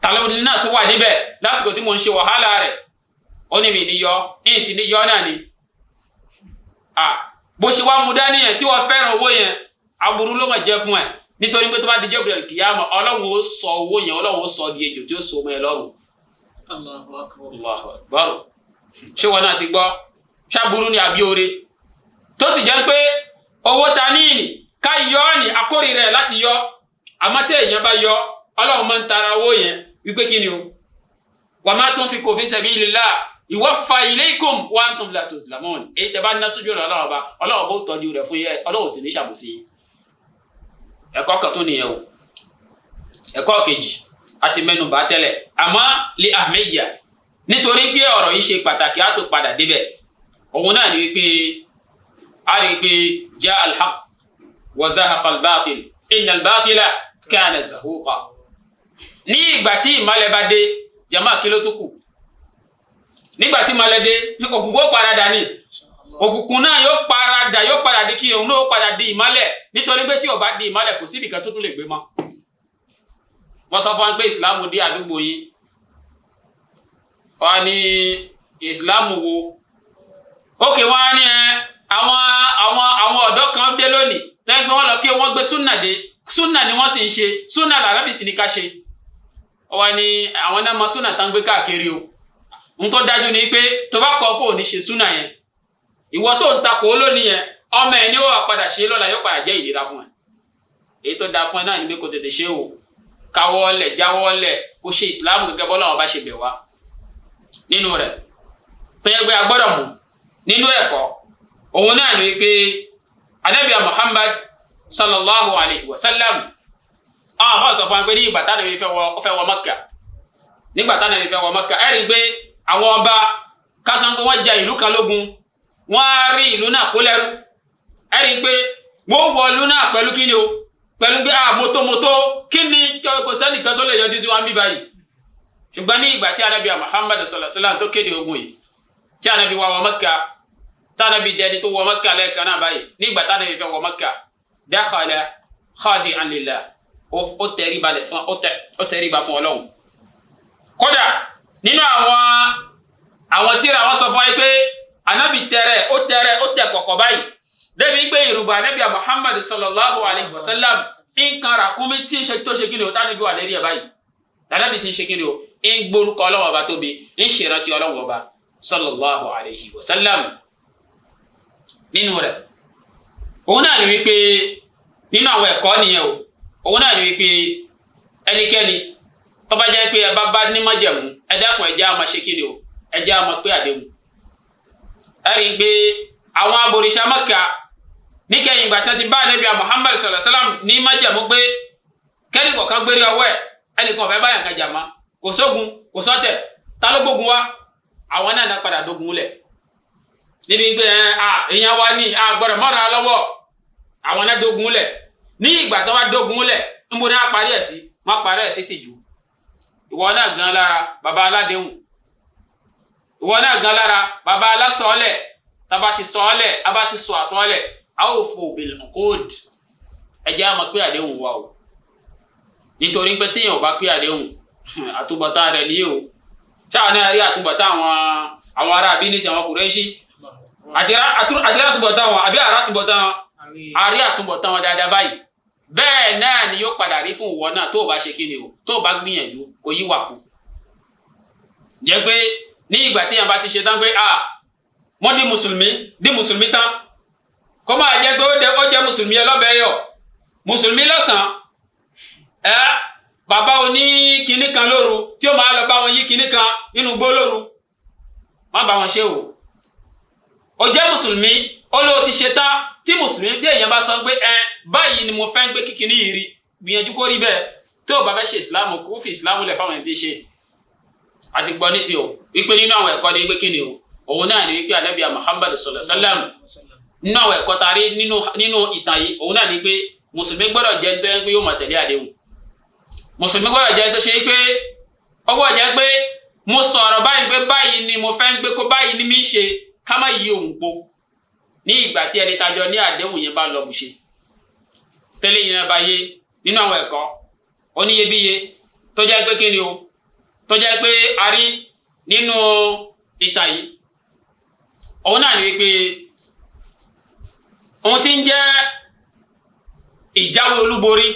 talẹ́ni náà tó wà níbẹ̀ lásìkò tí mo ń ṣe wàhálà rẹ̀, ó ní mi ní yọ, ìsìn ní yọ náà ni. Bó ṣe wá mú dání yẹn tí wọ́n fẹ́ràn owó yẹn, aburú ló máa jẹ́ fún ẹ, nítorí pé tó bá di jẹ́ òkúta kìyàmọ̀, Ọlọ́run ó sọ owó yẹn, Ọlọ́run ó sọ di ejò tí ó so ọmọ ẹ lọ́rùn. Allahu akbar. Allahu akbar. Ṣé wọn náà ti gbọ́ ṣàbúrú ni àbí oore? Tó sì jẹ́ pé owó ta ní ìní ká yọ ọ́ ní akórè rẹ̀ láti yọ, àmọ́ tẹ́ èèyàn bá yọ, Ọlọ́run máa ń tara owó yẹn wípé kí ni o, wa ma tunfiqu fi sabilillah yuwaffa ilaykum wa antum la tuzlamun. Èyí tẹ́ bá ná sójú ọ̀nà Ọlọ́run ọba, Ọlọ́run bó tọ́jú rẹ̀ fún yẹ, Ọlọ́run sì ní ṣàbòsí yín. Ẹ̀kọ́ kan tó nìyẹn o. Ẹ̀kọ́ kejì a ti mẹ́nu bà tẹ́lẹ̀, àmọ́ li ahmiyya, nítorí pé ọ̀rọ̀ yìí ṣe pàtàkì, á tó padà débẹ̀. Òun náà ni wípé a rí i pé ja al-haqq wa zahaqa al-batil inna al-batila kana zahuqa. Ní ìgbà tí ìmọ̀lẹ̀ bá dé, jama, kí ló tó kù? Nígbà tí ìmọ̀lẹ̀ dé, òkùnkùn ó paradà ní, òkùnkùn náà yóò paradà, yóò padà di kí òun náà ó padà di ìmọ́lẹ̀, nítorí pé tí ó bá di ìmọ́lẹ̀, kò síbi kan tó tún lè gbé mọ́. Wọ́n sọ fún wa pé ìsìláàmù dé àdúgbò yín, wọ́n á ní ìsìláàmù wo? Ókè, wọ́n á ní ẹ àwọn ọ̀dọ́ kan dé lónìí tẹ́gbẹ́ wọn lọ kí wọ́n gbé súnà dé, súnà ni wọ́n sì ń ṣe, súnà làrábì sì ní ká ṣe. Wọ́n ní àwọn náà mọ súnà tán gbé káàkiri o. N tó dájú ni pé tó bá kọ́ pé ò ní ṣe súnà yẹn, ìwọ tó ń takò ó lónìí yẹn, ọmọ ẹ ní ó wà padà ṣe lọ́la, yóò padà jẹ́ ìlera fún ẹ. Èyí tó dáa fún ẹ náà ni pé kò tètè ṣe o, káwọ́lẹ̀ jáwọ́lẹ̀, kó ṣe ìsìláàmù gẹ́gẹ́ bọ́lá wọn bá ṣe bẹ̀ wá. Nínú rẹ̀ tó yẹ pé a gbọ́dọ̀ mú nínú ẹ̀kọ́, òun náà ni wípé anabi Muhammad sallallahu alayhi wa sallam, àwọn afọ sọ fún wa pé ní ìgbà táwọn fẹ́ wọ Mẹ́kà, nígbà táwọn fẹ́ wọ Mẹ́kà, ẹ rí i pé àwọn ọba kásán pé wọ́n ja ìlú kan lógun, wọ́n á rí ìlú náà kó lẹ́rú. Ẹ rí i pé wọ́n wọ ìlú náà pẹ̀lú kí ni o, pẹ̀lú pé ah mọ́tòmọ́tò kí ni, kò sẹ́nìkan tó lè yọjú sí wa ń bí báyìí. Ṣùgbọ́n ní ìgbà tí anabi Muhammad sallallahu alaihi wasallam tó kéde ogun yìí, tí anabi wá wọ Mẹ́kà, tí anabi dẹni tó wọ Mẹ́kà lẹ́ẹ̀kan náà báyìí, ní ìgbà tí anabi fẹ́ wọ Mẹ́kà, dakhala khadi'an lillah, ó tẹríba lẹ̀ fún, ó tẹríba fún Ọlọ́run. Kódà nínú àwọn tíra, wọn sọ fún wa pé anabi tẹrẹ, ó tẹrẹ, ó tẹ kọ̀kọ̀ báyìí, débi pé ìrùbà anabi Muhammad sallallahu alayhi wa sallam nǹkan ràkúnmí tí ń ṣe tó ṣe kí ni o, tánàbí wà lérí ẹ̀ báyìí, tánàbí sì ń ṣe kí ni o, ń gbórúkọ Ọlọ́run ọba tóbi, ń ṣèrántí Ọlọ́run ọba sallallahu alayhi wa sallam. Nínú rẹ̀, òun náà ni wípé nínú àwọn ẹ̀kọ́ nìyẹn o, òun náà ni wípé ẹnikẹ́ni tó bá jẹ́ pé ẹ bá bá ní májẹ̀mú, ẹ dákun, ẹ jẹ́ á máa ṣe kí ni o, ẹ jẹ́ á máa pé àdéhùn. Ẹ rí i pé àwọn abòrìṣà Mẹ́kà níkẹyìn ìgbà tí wọ́n ti bá Ànábì Muhammad sallallahu alaihi wasallam ní májẹ̀mú pé kẹ́nì kọ̀ọ̀kan gbérí ọwọ́ ẹ̀, ẹnìkan ò fẹ́ báyàn kan jà mọ́, kò sógun, kò sọ́tẹ̀, ta ló gbógun wá? Àwọn náà náà padà dógun lẹ̀ níbi pé ẹ à èèyàn wa ní a gbọ́dọ̀ mọ́ra lọ́wọ́. Àwọn náà dógun lẹ̀. Ní ìgbà tí wọ́n dógun lẹ̀, níbo ni wọ́n parí ẹ̀ sí? Wọ́n parí ẹ̀ sí tìjú. Ìwọ náà gan lára, bàbá aládéhùn, ìwọ náà gan lára, bàbá alásọ̀ọ́lẹ̀. Tába ti sọ̀ọ́lẹ̀, a bá ti sọ àsọ̀ọ́lẹ̀, a ó fò bil uqud. Ẹ jẹ́ á mọ̀ pé àdéhùn wa o, nítorí pé téèyàn ò bá pé àdéhùn, àtúbọ̀tán rẹ̀ ní o. Ṣáà náà rí àtúbọ̀tán àwọn ará abínísì, àwọn Kùrẹ́ṣì, àti àtúbọ̀tán wọn, àbí àrà àtúbọ̀tán wọn, àrí àtúbọ̀tán wọn dáadáa báyìí. Bẹ́ẹ̀ náà ni yóò padà rí fún ìwọ náà tó o bá ṣe kíni o, tó o bá gbìyànjú kò yí wà kú. Jẹ́ pé ní ìgbà tí èèyàn bá ti ṣe tán pé ah wọ́n di mùsùlùmí, di mùsùlùmí tán, kó máa jẹ́ pé ó jẹ́ mùsùlùmí ẹlọ́bẹ̀ẹ́yọ̀, mùsùlùmí lọ́sàn-án, ẹ Bàbá oní kinní kan lóru tí ó máa lọ bá wọn yí kinní kan nínú igbó lóru, má bá wọn ṣe o. Ó jẹ́ mùsùlùmí, ó ló ti ṣe tán. Tí mùsùlùmí tí èèyàn bá sọ pé ẹ báyìí ni mo fẹ́ ń gbé kíkiní yìí rí, gbìyànjú kó rí bẹ́ẹ̀. Tó o bá fẹ́ ṣe ìsìláàmù, kó fi ìsìláàmù lẹ̀ fáwọn ẹni tí ń ṣe. Àti gbọ́ nísìnyí o wípé nínú àwọn ẹ̀kọ́ ni wípé kí ni o, òun náà ni wípé Ànábì Muhammad sallallahu alaihi wasallam, nínú àwọn ẹ̀kọ́ tá a rí nínú ìtàn yìí, òun náà ni pé mùsùlùmí gbọ́dọ̀ jẹ́ tó yẹ pé yóò máa tẹ̀lé àdéhùn. Mùsùlùmí gbọ́dọ̀ jẹ́ tó ṣe pé ó gbọ́dọ̀ jẹ́ pé mo sọ̀rọ̀ báyìí pé báyìí ni mo fẹ́ ń gbé kó báyìí ni mi ń ṣe, ká má yí òun po ní ìgbà tí ẹni tajọ ní àdéhùn yẹn bá lọ bùṣe. Tẹ́lẹ̀ yìí náà bá yé nínú àwọn ẹ̀kọ́ oníyebíye tó jẹ́ pé kí ni o, tó jẹ́ pé a rí nínú ìtàn yìí, òun náà ni wípé ohun tí ń jẹ́ ìjáwé olúborí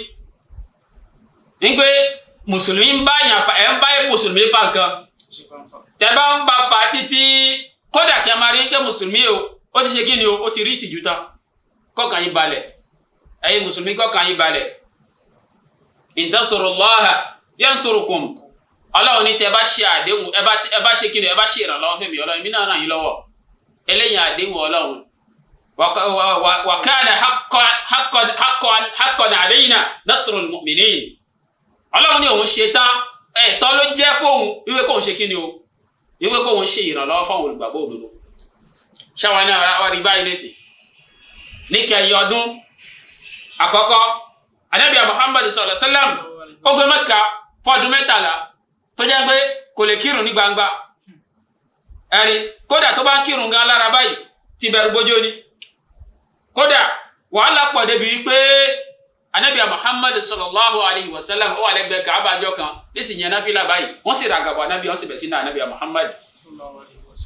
ní pé mùsùlùmí ń bá yàn fa, ẹ̀ ń bá mùsùlùmí fa nǹkan, tẹ́ bá ń bá fa títí, kódà kí a máa rí pé mùsùlùmí o, ó ti ṣe kí ni o, ó ti rí ìtìjú tán. Kọ́kàn yín balẹ̀, ẹ̀yin mùsùlùmí, kọ́kàn yín balẹ̀. In tansurullaha yansurukum. Ọlọ́run ní tẹ́ bá ṣe àdéhùn, ẹ bá ṣe kí ni, ẹ bá ṣe ìrànlọ́wọ́ fẹ́mi Ọlọ́run, èmi náà ràn yín lọ́wọ́. Eléyìí àdéhùn Ọlọ́run. Wa kana haqqan alayna nasrul mu'minin. Ọlọ́run ní òun ṣe tán, ẹ̀tọ́ ló jẹ́ fóun ìwé kóun ṣe kí ni o, ìwé kóun ṣe ìrànlọ́wọ́ fáwọn olùgbàgbọ́ òdodo. Ṣáwa náà wá rí báyìí lẹ́sìn níkẹyìn ọdún àkọ́kọ́ Ànábì Muhammad sallallahu alaihi wasallam, ogun Mẹ́kà fọ́dún 13 tó jẹ́ pé kò lè kírun ní gbangba. Ẹ̀rí kódà tó bá ń kírun gan lára báyìí ti bẹ̀rù bójó ni. Kódà wàhálà pọ̀ débi wípé Ànábì Muhammad sallallahu alaihi wasallam ó wà lẹ́gbẹ̀ẹ́ Káàbà ọjọ́ kan nísìnyẹn náfìlà báyìí, wọ́n sì ràgàbọ̀ Ànábì, wọ́n sì bẹ̀ sínú Ànábì Muhammad.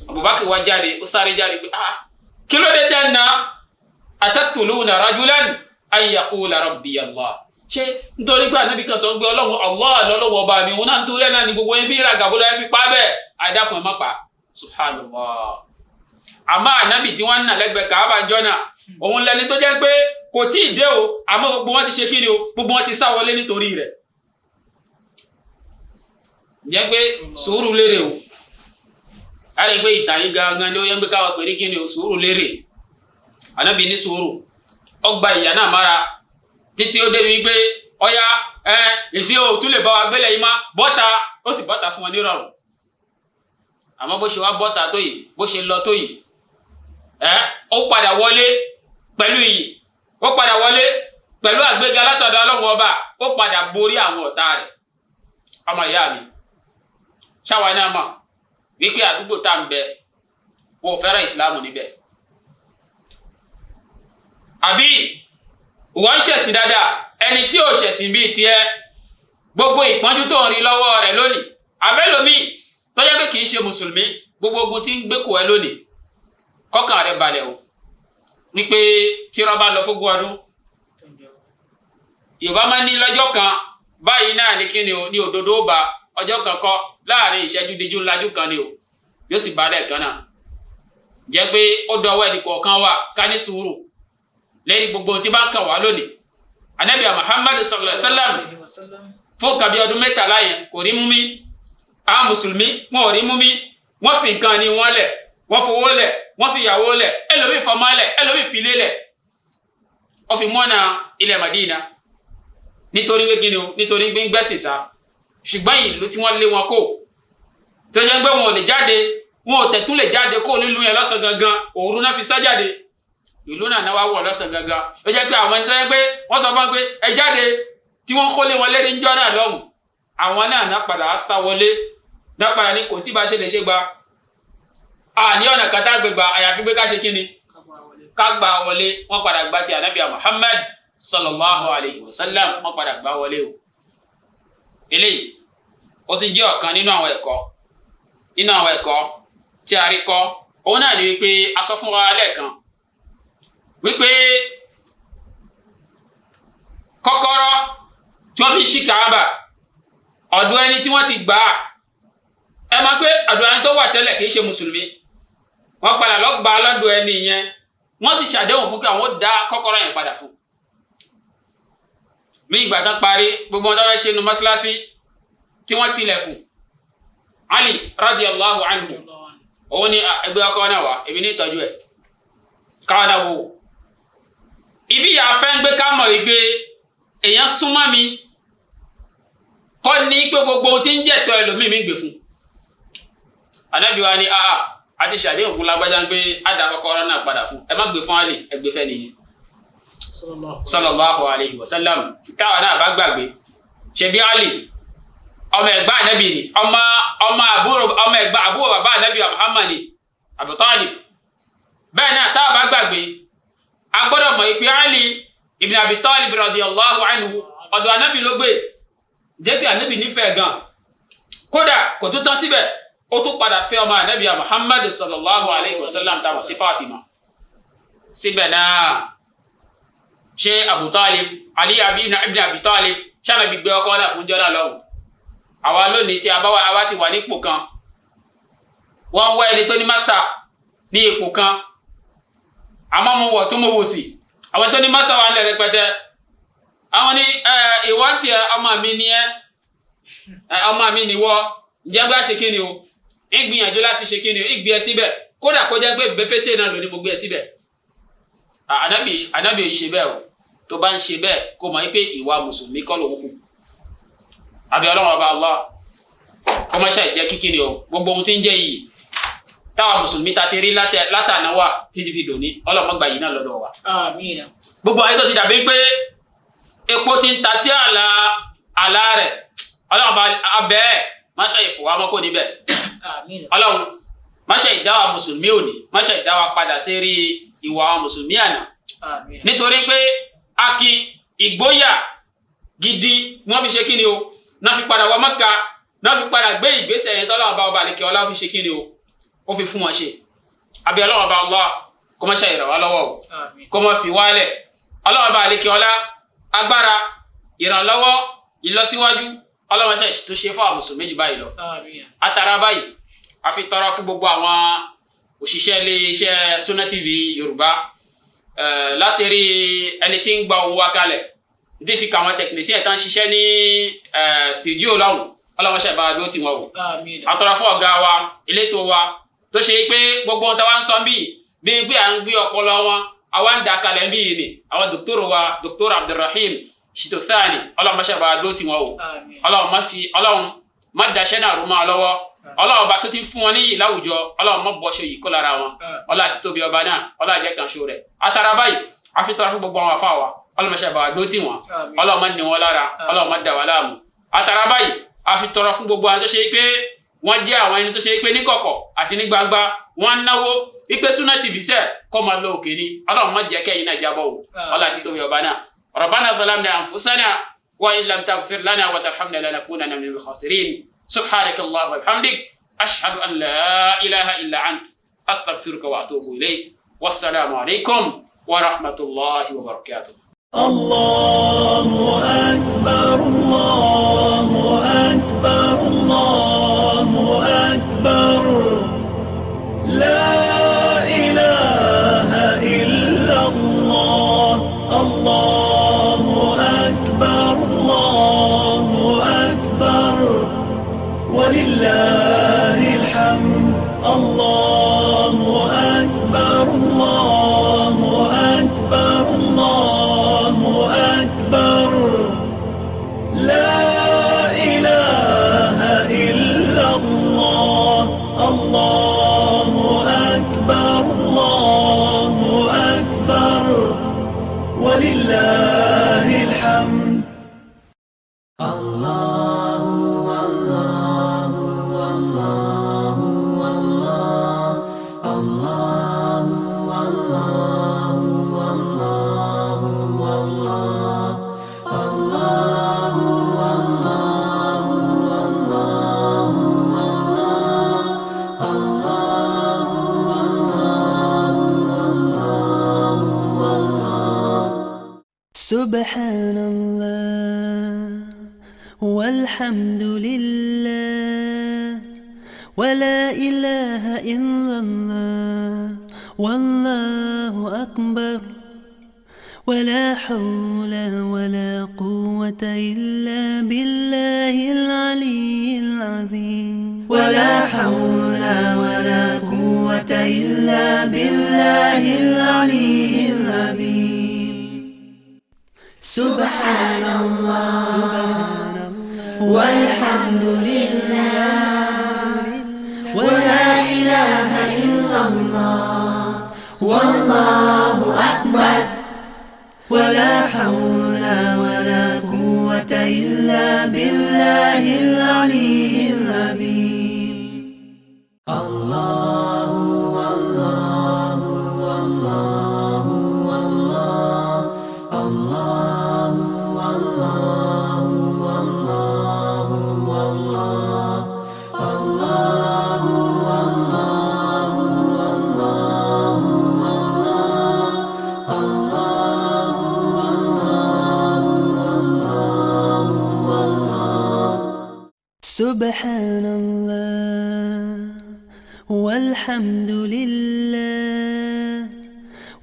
Abubakar wá jáde, ó sáré jáde pé ah, kí ló dé tẹ́ na ataqtuluna rajulan an yaqula rabbi Allah. Ṣé nítorí pé Ànábì kan sọ pé Ọlọ́run Allah lọ́lọ́wọ́ ọba mi, òun náà nítorí ẹ̀ náà ni gbogbo yẹn fi ràgàbọ̀ lọ́yẹ́ fi pa bẹ́ẹ̀, àìdákùn ẹ̀ má pa. Subhanallah. Àmọ́ Ànábì tí wọ́n ń nà lẹ́gbẹ̀ẹ́ Káàbà jọ náà, òun lẹni tó jẹ́ pé kò tí ì dé o, àmọ́ gbogbo wọn ti ṣe kí ni o, gbogbo wọn ti sá wọlé nítorí rẹ̀. Jẹ́ pé sùúrù lérè o. A lè gbé ìtàn yìí gangan ni ó yẹ pé káwọn pè ní kí ni o, sùúrù lérè. Ànábì ní sùúrù, ó gba ìyà náà mára títí ó débi pé ọya ẹ èsì o tún lè bá wa gbélé yìí má bọ́ta, ó sì bọ́ta fún wọn nírọ̀rùn. Àmọ́ bó ṣe wá bọ́ta tó yìí, bó ṣe lọ tó yìí, ẹ ó padà wọlé pẹ̀lú iyì, ó padà wọlé pẹ̀lú àgbéga látọ̀dọ̀ Ọlọ́run ọba, ó padà borí àwọn ọ̀tá rẹ̀. Ọmọ ìyá mi, ṣáwa náà mọ̀ wípé àdúgbò tá à ń bẹ wọn ò fẹ́ràn ìsìláàmù níbẹ̀. Àbí wọ́n ń ṣẹ̀sìn dáadáa, ẹni tí ò ṣẹ̀sìn bíi tiẹ̀, gbogbo ìpọ́njú tó ń rí lọ́wọ́ rẹ̀ lónìí, àbẹ́lòmíì tó jẹ́ pé kì í ṣe mùsùlùmí, gbogbo ogun tí ń gbé kò ẹ́ lónìí, kọ́kàn rẹ̀ balẹ̀ o wípé tí irọ́ bá lọ fógún ọdún, Yorùbá máa ń ní lọ́jọ́ kan báyìí náà ní kíni o, ní òdodo ó ba ọjọ́ kan kọ́, láàrin ìṣẹ́jú díjú ńlájú kan ni o, yóò sì balẹ̀ kan náà. Jẹ́ pé ó dọwọ́ ẹnì kọ̀ọ̀kan wà ká ní sùúrù lẹ́yìn gbogbo tí bá ń kàn wá lónìí. Ànábì Muhammad sallallahu alaihi wasallam fún kàbí ọdún 13 yẹn kò rí mú mi. Àwọn mùsùlùmí wọn ò rí mú mi, wọ́n fi nǹkan ní wọn lẹ̀, wọ́n fowó lẹ̀, wọ́n fi ìyàwó lẹ̀, ẹlòmíì fọmọ lẹ̀, ẹlòmíì filé lẹ̀, ó fi mọ́nà ilẹ̀ Madina nítorí pé kí ni o, nítorí pé ń gbẹ́sìn sá. Ṣùgbọ́n ìlú tí wọ́n lé wọn kó tó ṣe ń gbé wọn ò lè jáde, wọn ò tẹ̀tún lè jáde kó nílùú yẹn lọ́sàn gangan, òru náà fi sá jáde, ìlú náà náà wá wọ̀ lọ́sàn gangan. Ó jẹ́ pé àwọn ẹni tó yẹ pé wọ́n sọ fún wọn pé ẹ jáde, tí wọ́n kó lé wọn lérí ńjọ́ náà lọ́hùn, àwọn náà náà padà sá wọlé, náà padà ní kò sí bá ṣe lè ṣe gba àní ọ̀nà kan tá gbégbá àyàfi pé ká ṣe kí ni, ká gbà wọlé. Wọ́n padà gba ti Ànábì Muhammad sallallahu alayhi wa sallam, wọ́n padà gbà wọlé o. Eléyìí ó ti jẹ́ ọ̀kan nínú àwọn ẹ̀kọ́, nínú àwọn ẹ̀kọ́ tí a rí kọ́, òun náà ni wípé a sọ fún wa lẹ́ẹ̀kan wípé kọ́kọ́rọ́ tí wọ́n fi ṣí Káàbà, ọ̀dọ̀ ẹni tí wọ́n ti gbà á, ẹ máa pé ọ̀dọ̀ ẹni tó wà tẹ́lẹ̀ kì í ṣe mùsùlùmí, wọ́n padà lọ gbà á lọ́dọ̀ ẹni yẹn, wọ́n sì ṣàdéhùn fún kí àwọn ó dá kọ́kọ́rọ́ yẹn padà fún. Ní ìgbà tán parí gbogbo wọn tó fẹ́ ṣe nu mọ́ṣáláṣí tí wọ́n tilẹ̀kùn, Ali radiyallahu anhu òun ni ẹgbẹ́ ọkọ náà wá, èmi ní ìtọ́jú ẹ̀ káwọn náà wò. Ibi yà fẹ́ ń gbé ká mọ̀ wípé èèyàn súnmọ́ mi kọ́ ní pé gbogbo ohun tí ń jẹ̀tọ́ ẹlòmíì mi ń gbé fún. Ànábì wa ni àti ṣàdéhùn fún lágbájá ń gbé àdá kọ́kọ́rọ́ náà padà fún, ẹ má gbé fún Ali, ẹ gbé fẹ́ nìyí. Sallallahu alayhi wa sallam. Táwa náà bá gbàgbé, ṣebí Ali ọmọ ẹ̀gbá ànábì ni, ọmọ àbúrò ọmọ ẹ̀gbá àbúrò bàbá ànábì Muhammad ni, Abu Talib. Bẹ́ẹ̀ náà táwa bá gbàgbé, a gbọ́dọ̀ mọ̀ ìpè Ali ibn Abi Talib radiyallahu anhu ọ̀dọ̀ ànábì ló gbé, jẹ́ pé ànábì nífẹ̀ẹ́ gan. Kódà kò tó tán síbẹ̀, ó tún padà fẹ́ ọmọ ànábì Muhammad sallallahu alayhi wa sallam táwọn sí Fatima. Síbẹ̀ náà ṣé Abu Talib, Ali ibn Abi Talib ṣáà bí gbé ọkọ náà fún jọ́nà lọ́hùn. Àwa lónìí tí àwa ti wà nípò kan, wọ́n ń wá ẹni tó ní mástà ní ipò kan, àmọ́ mo wọ̀ tó mo wò sí àwọn tó ní mástà wà ń lẹ̀ rẹpẹtẹ. Àwọn ní ìwọ́n tiẹ̀ ọmọ mi ni ẹ́, ọmọ mi ni wọ́, ǹjẹ́ bá ṣe kí ni o, ń gbìyànjú láti ṣe kí ni o, ń gbé ẹ síbẹ̀, kódà kó jẹ́ pé bẹ́pẹ́sẹ̀ náà lóní mo gbé ẹ síbẹ̀. Ànábì ṣe bẹ́ẹ̀ o, tó bá ń ṣe bẹ́ẹ̀ kó mọ̀ pé ìwà mùsùlùmí kọ́ lòun kù. Àbí Ọlọ́run ọba Allah kó má ṣe jẹ́ kíkí ni o, gbogbo ohun tí ń jẹ́ yìí táwa mùsùlùmí ta ti rí látàná wà títí fi dòní, Ọlọ́run gbà yìí náà lọ́dọ̀ wa. Àmín. Gbogbo ayé tó ti dàbí pé epo ti ń ta sí àlà rẹ̀, Ọlọ́run ọba abẹ́ ẹ̀ má ṣe ìfowópamọ́ kò níbẹ̀. Àmín. Ọlọ́run má ṣe ìdáwà mùsùlùmí òní, má ṣe ìdáwà padà sí rí ìwà àwọn mùsùlùmí àná. Àmín. Nítorí pé akin ìgboyà gidi wọ́n fi ṣe kí ni o, náà fi padà wọ Mẹ́kà, náà fi padà gbé ìgbésẹ̀ yẹn tọ́lọ́run bá ọba àlekè ọlá fi ṣe kí ni o, ó fi fún wọn ṣe. Àbí Ọlọ́run bá Allah kó má ṣe ìrànwá lọ́wọ́ o, kó má fi wálẹ̀. Ọlọ́run bá àlekè ọlá agbára ìrànlọ́wọ́ ìlọsíwájú Ọlọ́run ṣe tó ṣe fún àwọn mùsùlùmí jù báyìí lọ. Atara báyìí a fi tọrọ fún gbogbo àwọn òṣìṣẹ́ iléeṣẹ́ Sunna TV Yorùbá láti rí ẹni tí ń gba owó wa kalẹ̀, tí fi kà àwọn tẹkinísíẹ̀ tán ṣiṣẹ́ ní studio lọ́hùn, Ọlọ́run ṣe bá a dúró tì wọ́n o. Àtọrọ fún ọ̀gá wa elétò wa tó ṣe pé gbogbo ohun táwa ń sọ bíi bí pé à ń gbé ọpọlọ wọn àwa ń da kalẹ̀ bíi ni àwọn dòkítọ́rù wa, dòkítọ́rù Abdulrahim Shitothani, Ọlọ́run ṣe bá a dúró tì wọ́n o. Ọlọ́run má daṣẹ́ náà rú mọ́ ọ lọ́wọ́. Ọlọ́run ọba tó ti fún wọn níyì láwùjọ, Ọlọ́run má bọ́ṣọ yìí kó lára wọn. Ọlọ́run àti tóbi ọba náà, Ọlọ́run àjẹ́ kan ṣo rẹ̀. Atara báyìí a fi tọrọ fún gbogbo àwọn àfa wa, Ọlọ́run má ṣe bá wa dó tì wọ́n, Ọlọ́run má ní wọn lára, Ọlọ́run má dà wá láàmú. Atara báyìí a fi tọrọ fún gbogbo àwọn tó ṣe pé wọ́n jẹ́ àwọn ẹni tó ṣe pé níkọ̀kọ̀ àti ní gbangba wọ́n ń náwó wípé Sunna TV sẹ́ kọ́ máa lọ òkè ni, Ọlọ́run má jẹ́ kẹ́yìn náà jábọ̀ o. Ọlọ́run àti tóbi ọba náà. Rabbana zalamna anfusana wa in lam taghfir lana wa tarhamna lanakunanna minal khasirin. سبحانك اللهم وبحمدك، أشهد أن لا إله إلا أنت، أستغفرك وأتوب إليك، والسلام عليكم ورحمة الله وبركاته. الله أكبر، الله أكبر، الله أكبر، لا إله إلا الله، الله أكبر، الله أكبر، ولله الحمد، الله أكبر، الله أكبر، الله أكبر، لا إله إلا الله، الله أكبر، الله أكبر، ولله الحمد. الله الله الله الله الله الله الله الله الله الله الله الله. سبحان الله والحمد لله ولا إله إلا الله والله أكبر ولا حول ولا قوة قوة إلا بالله العلي العظيم. ولا حول ولا قوة إلا بالله العلي العظيم. سبحان الله والحمد لله ولا إله إلا الله والله أكبر. ولا حول ولا قوة إلا بالله العلي العظيم. الله الله الله الله الله الله الله الله الله الله الله الله. سبحان الله والحمد لله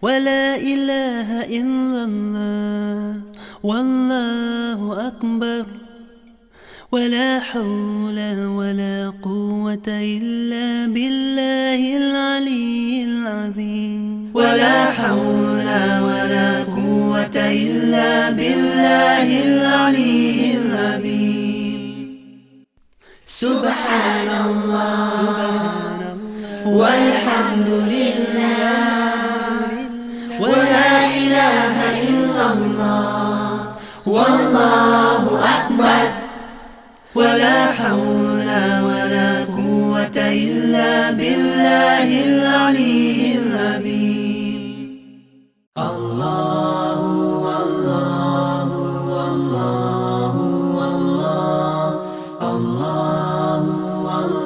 ولا إله إلا الله والله أكبر. ولا حول ولا قوة إلا بالله العلي العظيم. ولا حول ولا قوة إلا بالله العلي العظيم. سبحان الله والحمد لله ولا إله إلا الله والله أكبر. ولا حول ولا قوة إلا بالله العلي العظيم. الله الله الله الله الله الله الله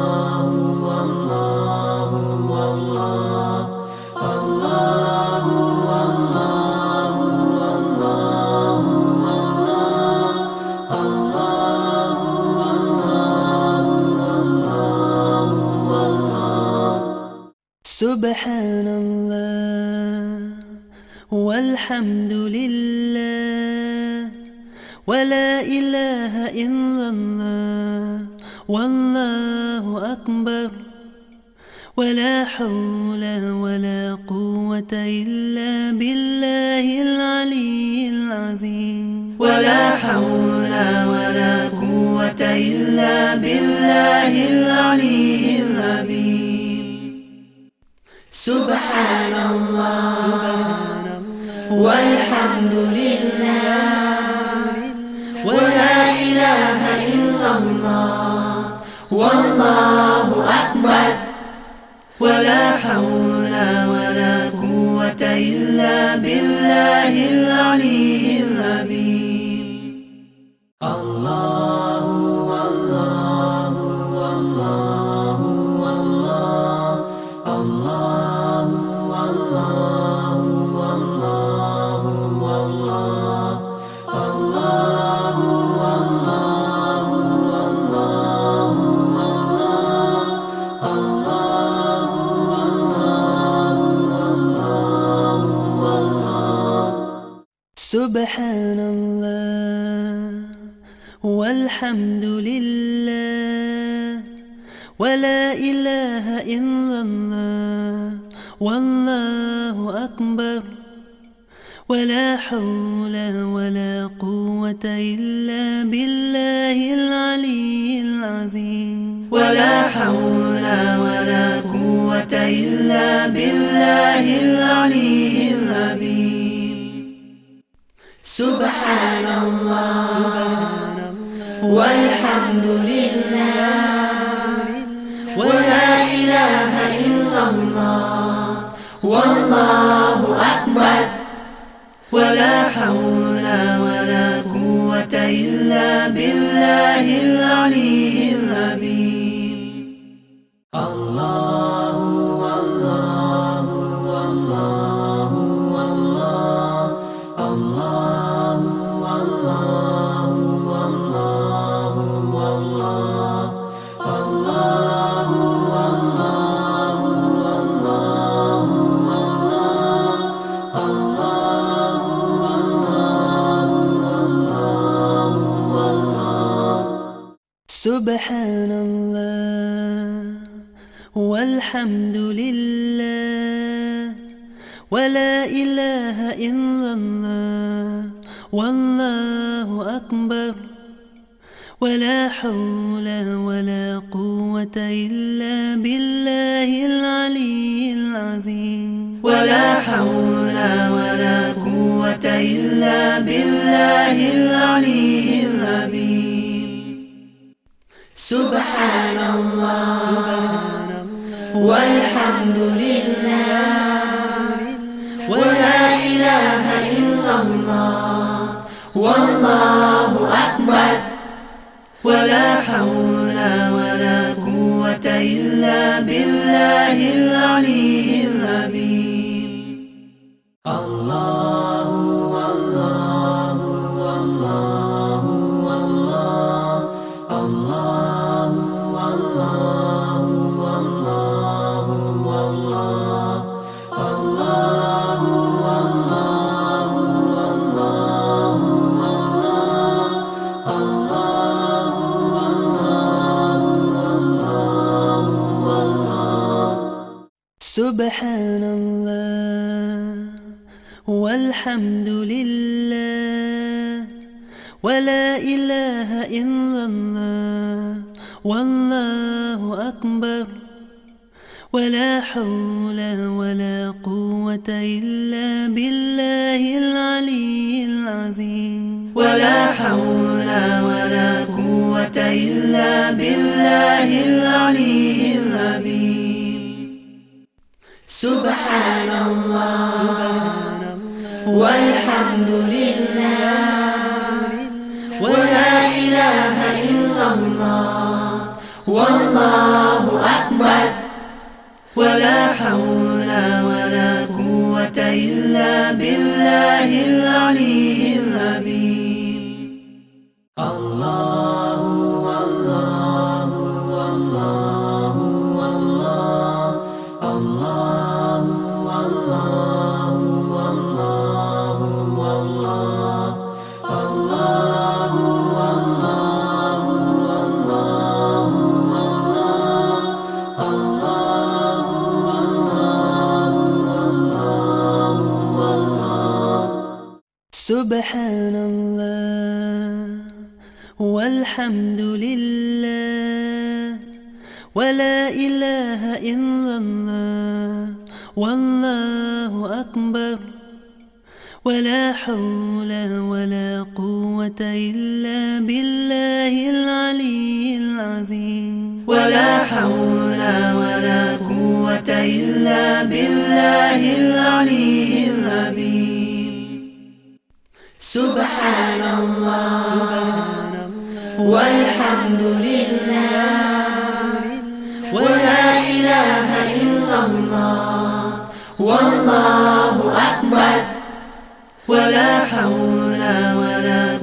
الله الله الله الله الله الله. سبحان الله والحمد لله ولا إله إلا الله والله أكبر. ولا حول ولا قوة إلا بالله العلي العظيم. ولا حول ولا قوة إلا بالله العلي العظيم. سبحان الله والحمد لله ولا إله إلا الله والله أكبر. ولا حول ولا قوة إلا بالله العلي العظيم. الله الله الله الله الله الله الله الله الله الله الله الله. سبحان الله والحمد لله ولا إله إلا الله والله أكبر. ولا حول ولا قوة إلا بالله العلي العظيم. ولا حول ولا قوة إلا بالله العلي العظيم. سبحان الله والحمد لله ولا إله إلا الله والله أكبر. ولا حول ولا قوة إلا بالله العلي العظيم. الله الله الله الله الله الله الله الله الله الله الله. سبحان الله والحمد لله ولا إله إلا الله والله أكبر ولا حول ولا قوة إلا بالله العلي العظيم ولا حول ولا قوة إلا بالله العلي العظيم سبحان الله والحمد لله ولا إله إلا الله والله أكبر ولا حول ولا قوة إلا بالله العلي العظيم الله الله الله الله الله الله الله الله الله الله الله الله الله. سبحان الله والحمد لله ولا إله إلا الله والله أكبر ولا حول ولا قوة إلا بالله العلي العظيم ولا حول ولا قوة إلا بالله العلي العظيم سبحان الله والحمد لله ولا إله إلا الله والله أكبر ولا حول ولا قوة إلا بالله العلي العظيم الله الله الله الله الله الله الله الله الله الله الله الله الله. سبحان الله والحمد لله ولا إله إلا الله والله أكبر ولا حول ولا قوة إلا بالله العلي العظيم ولا حول ولا قوة إلا بالله العلي العظيم سبحان الله والحمد لله ولا إله إلا الله والله أكبر ولا حول ولا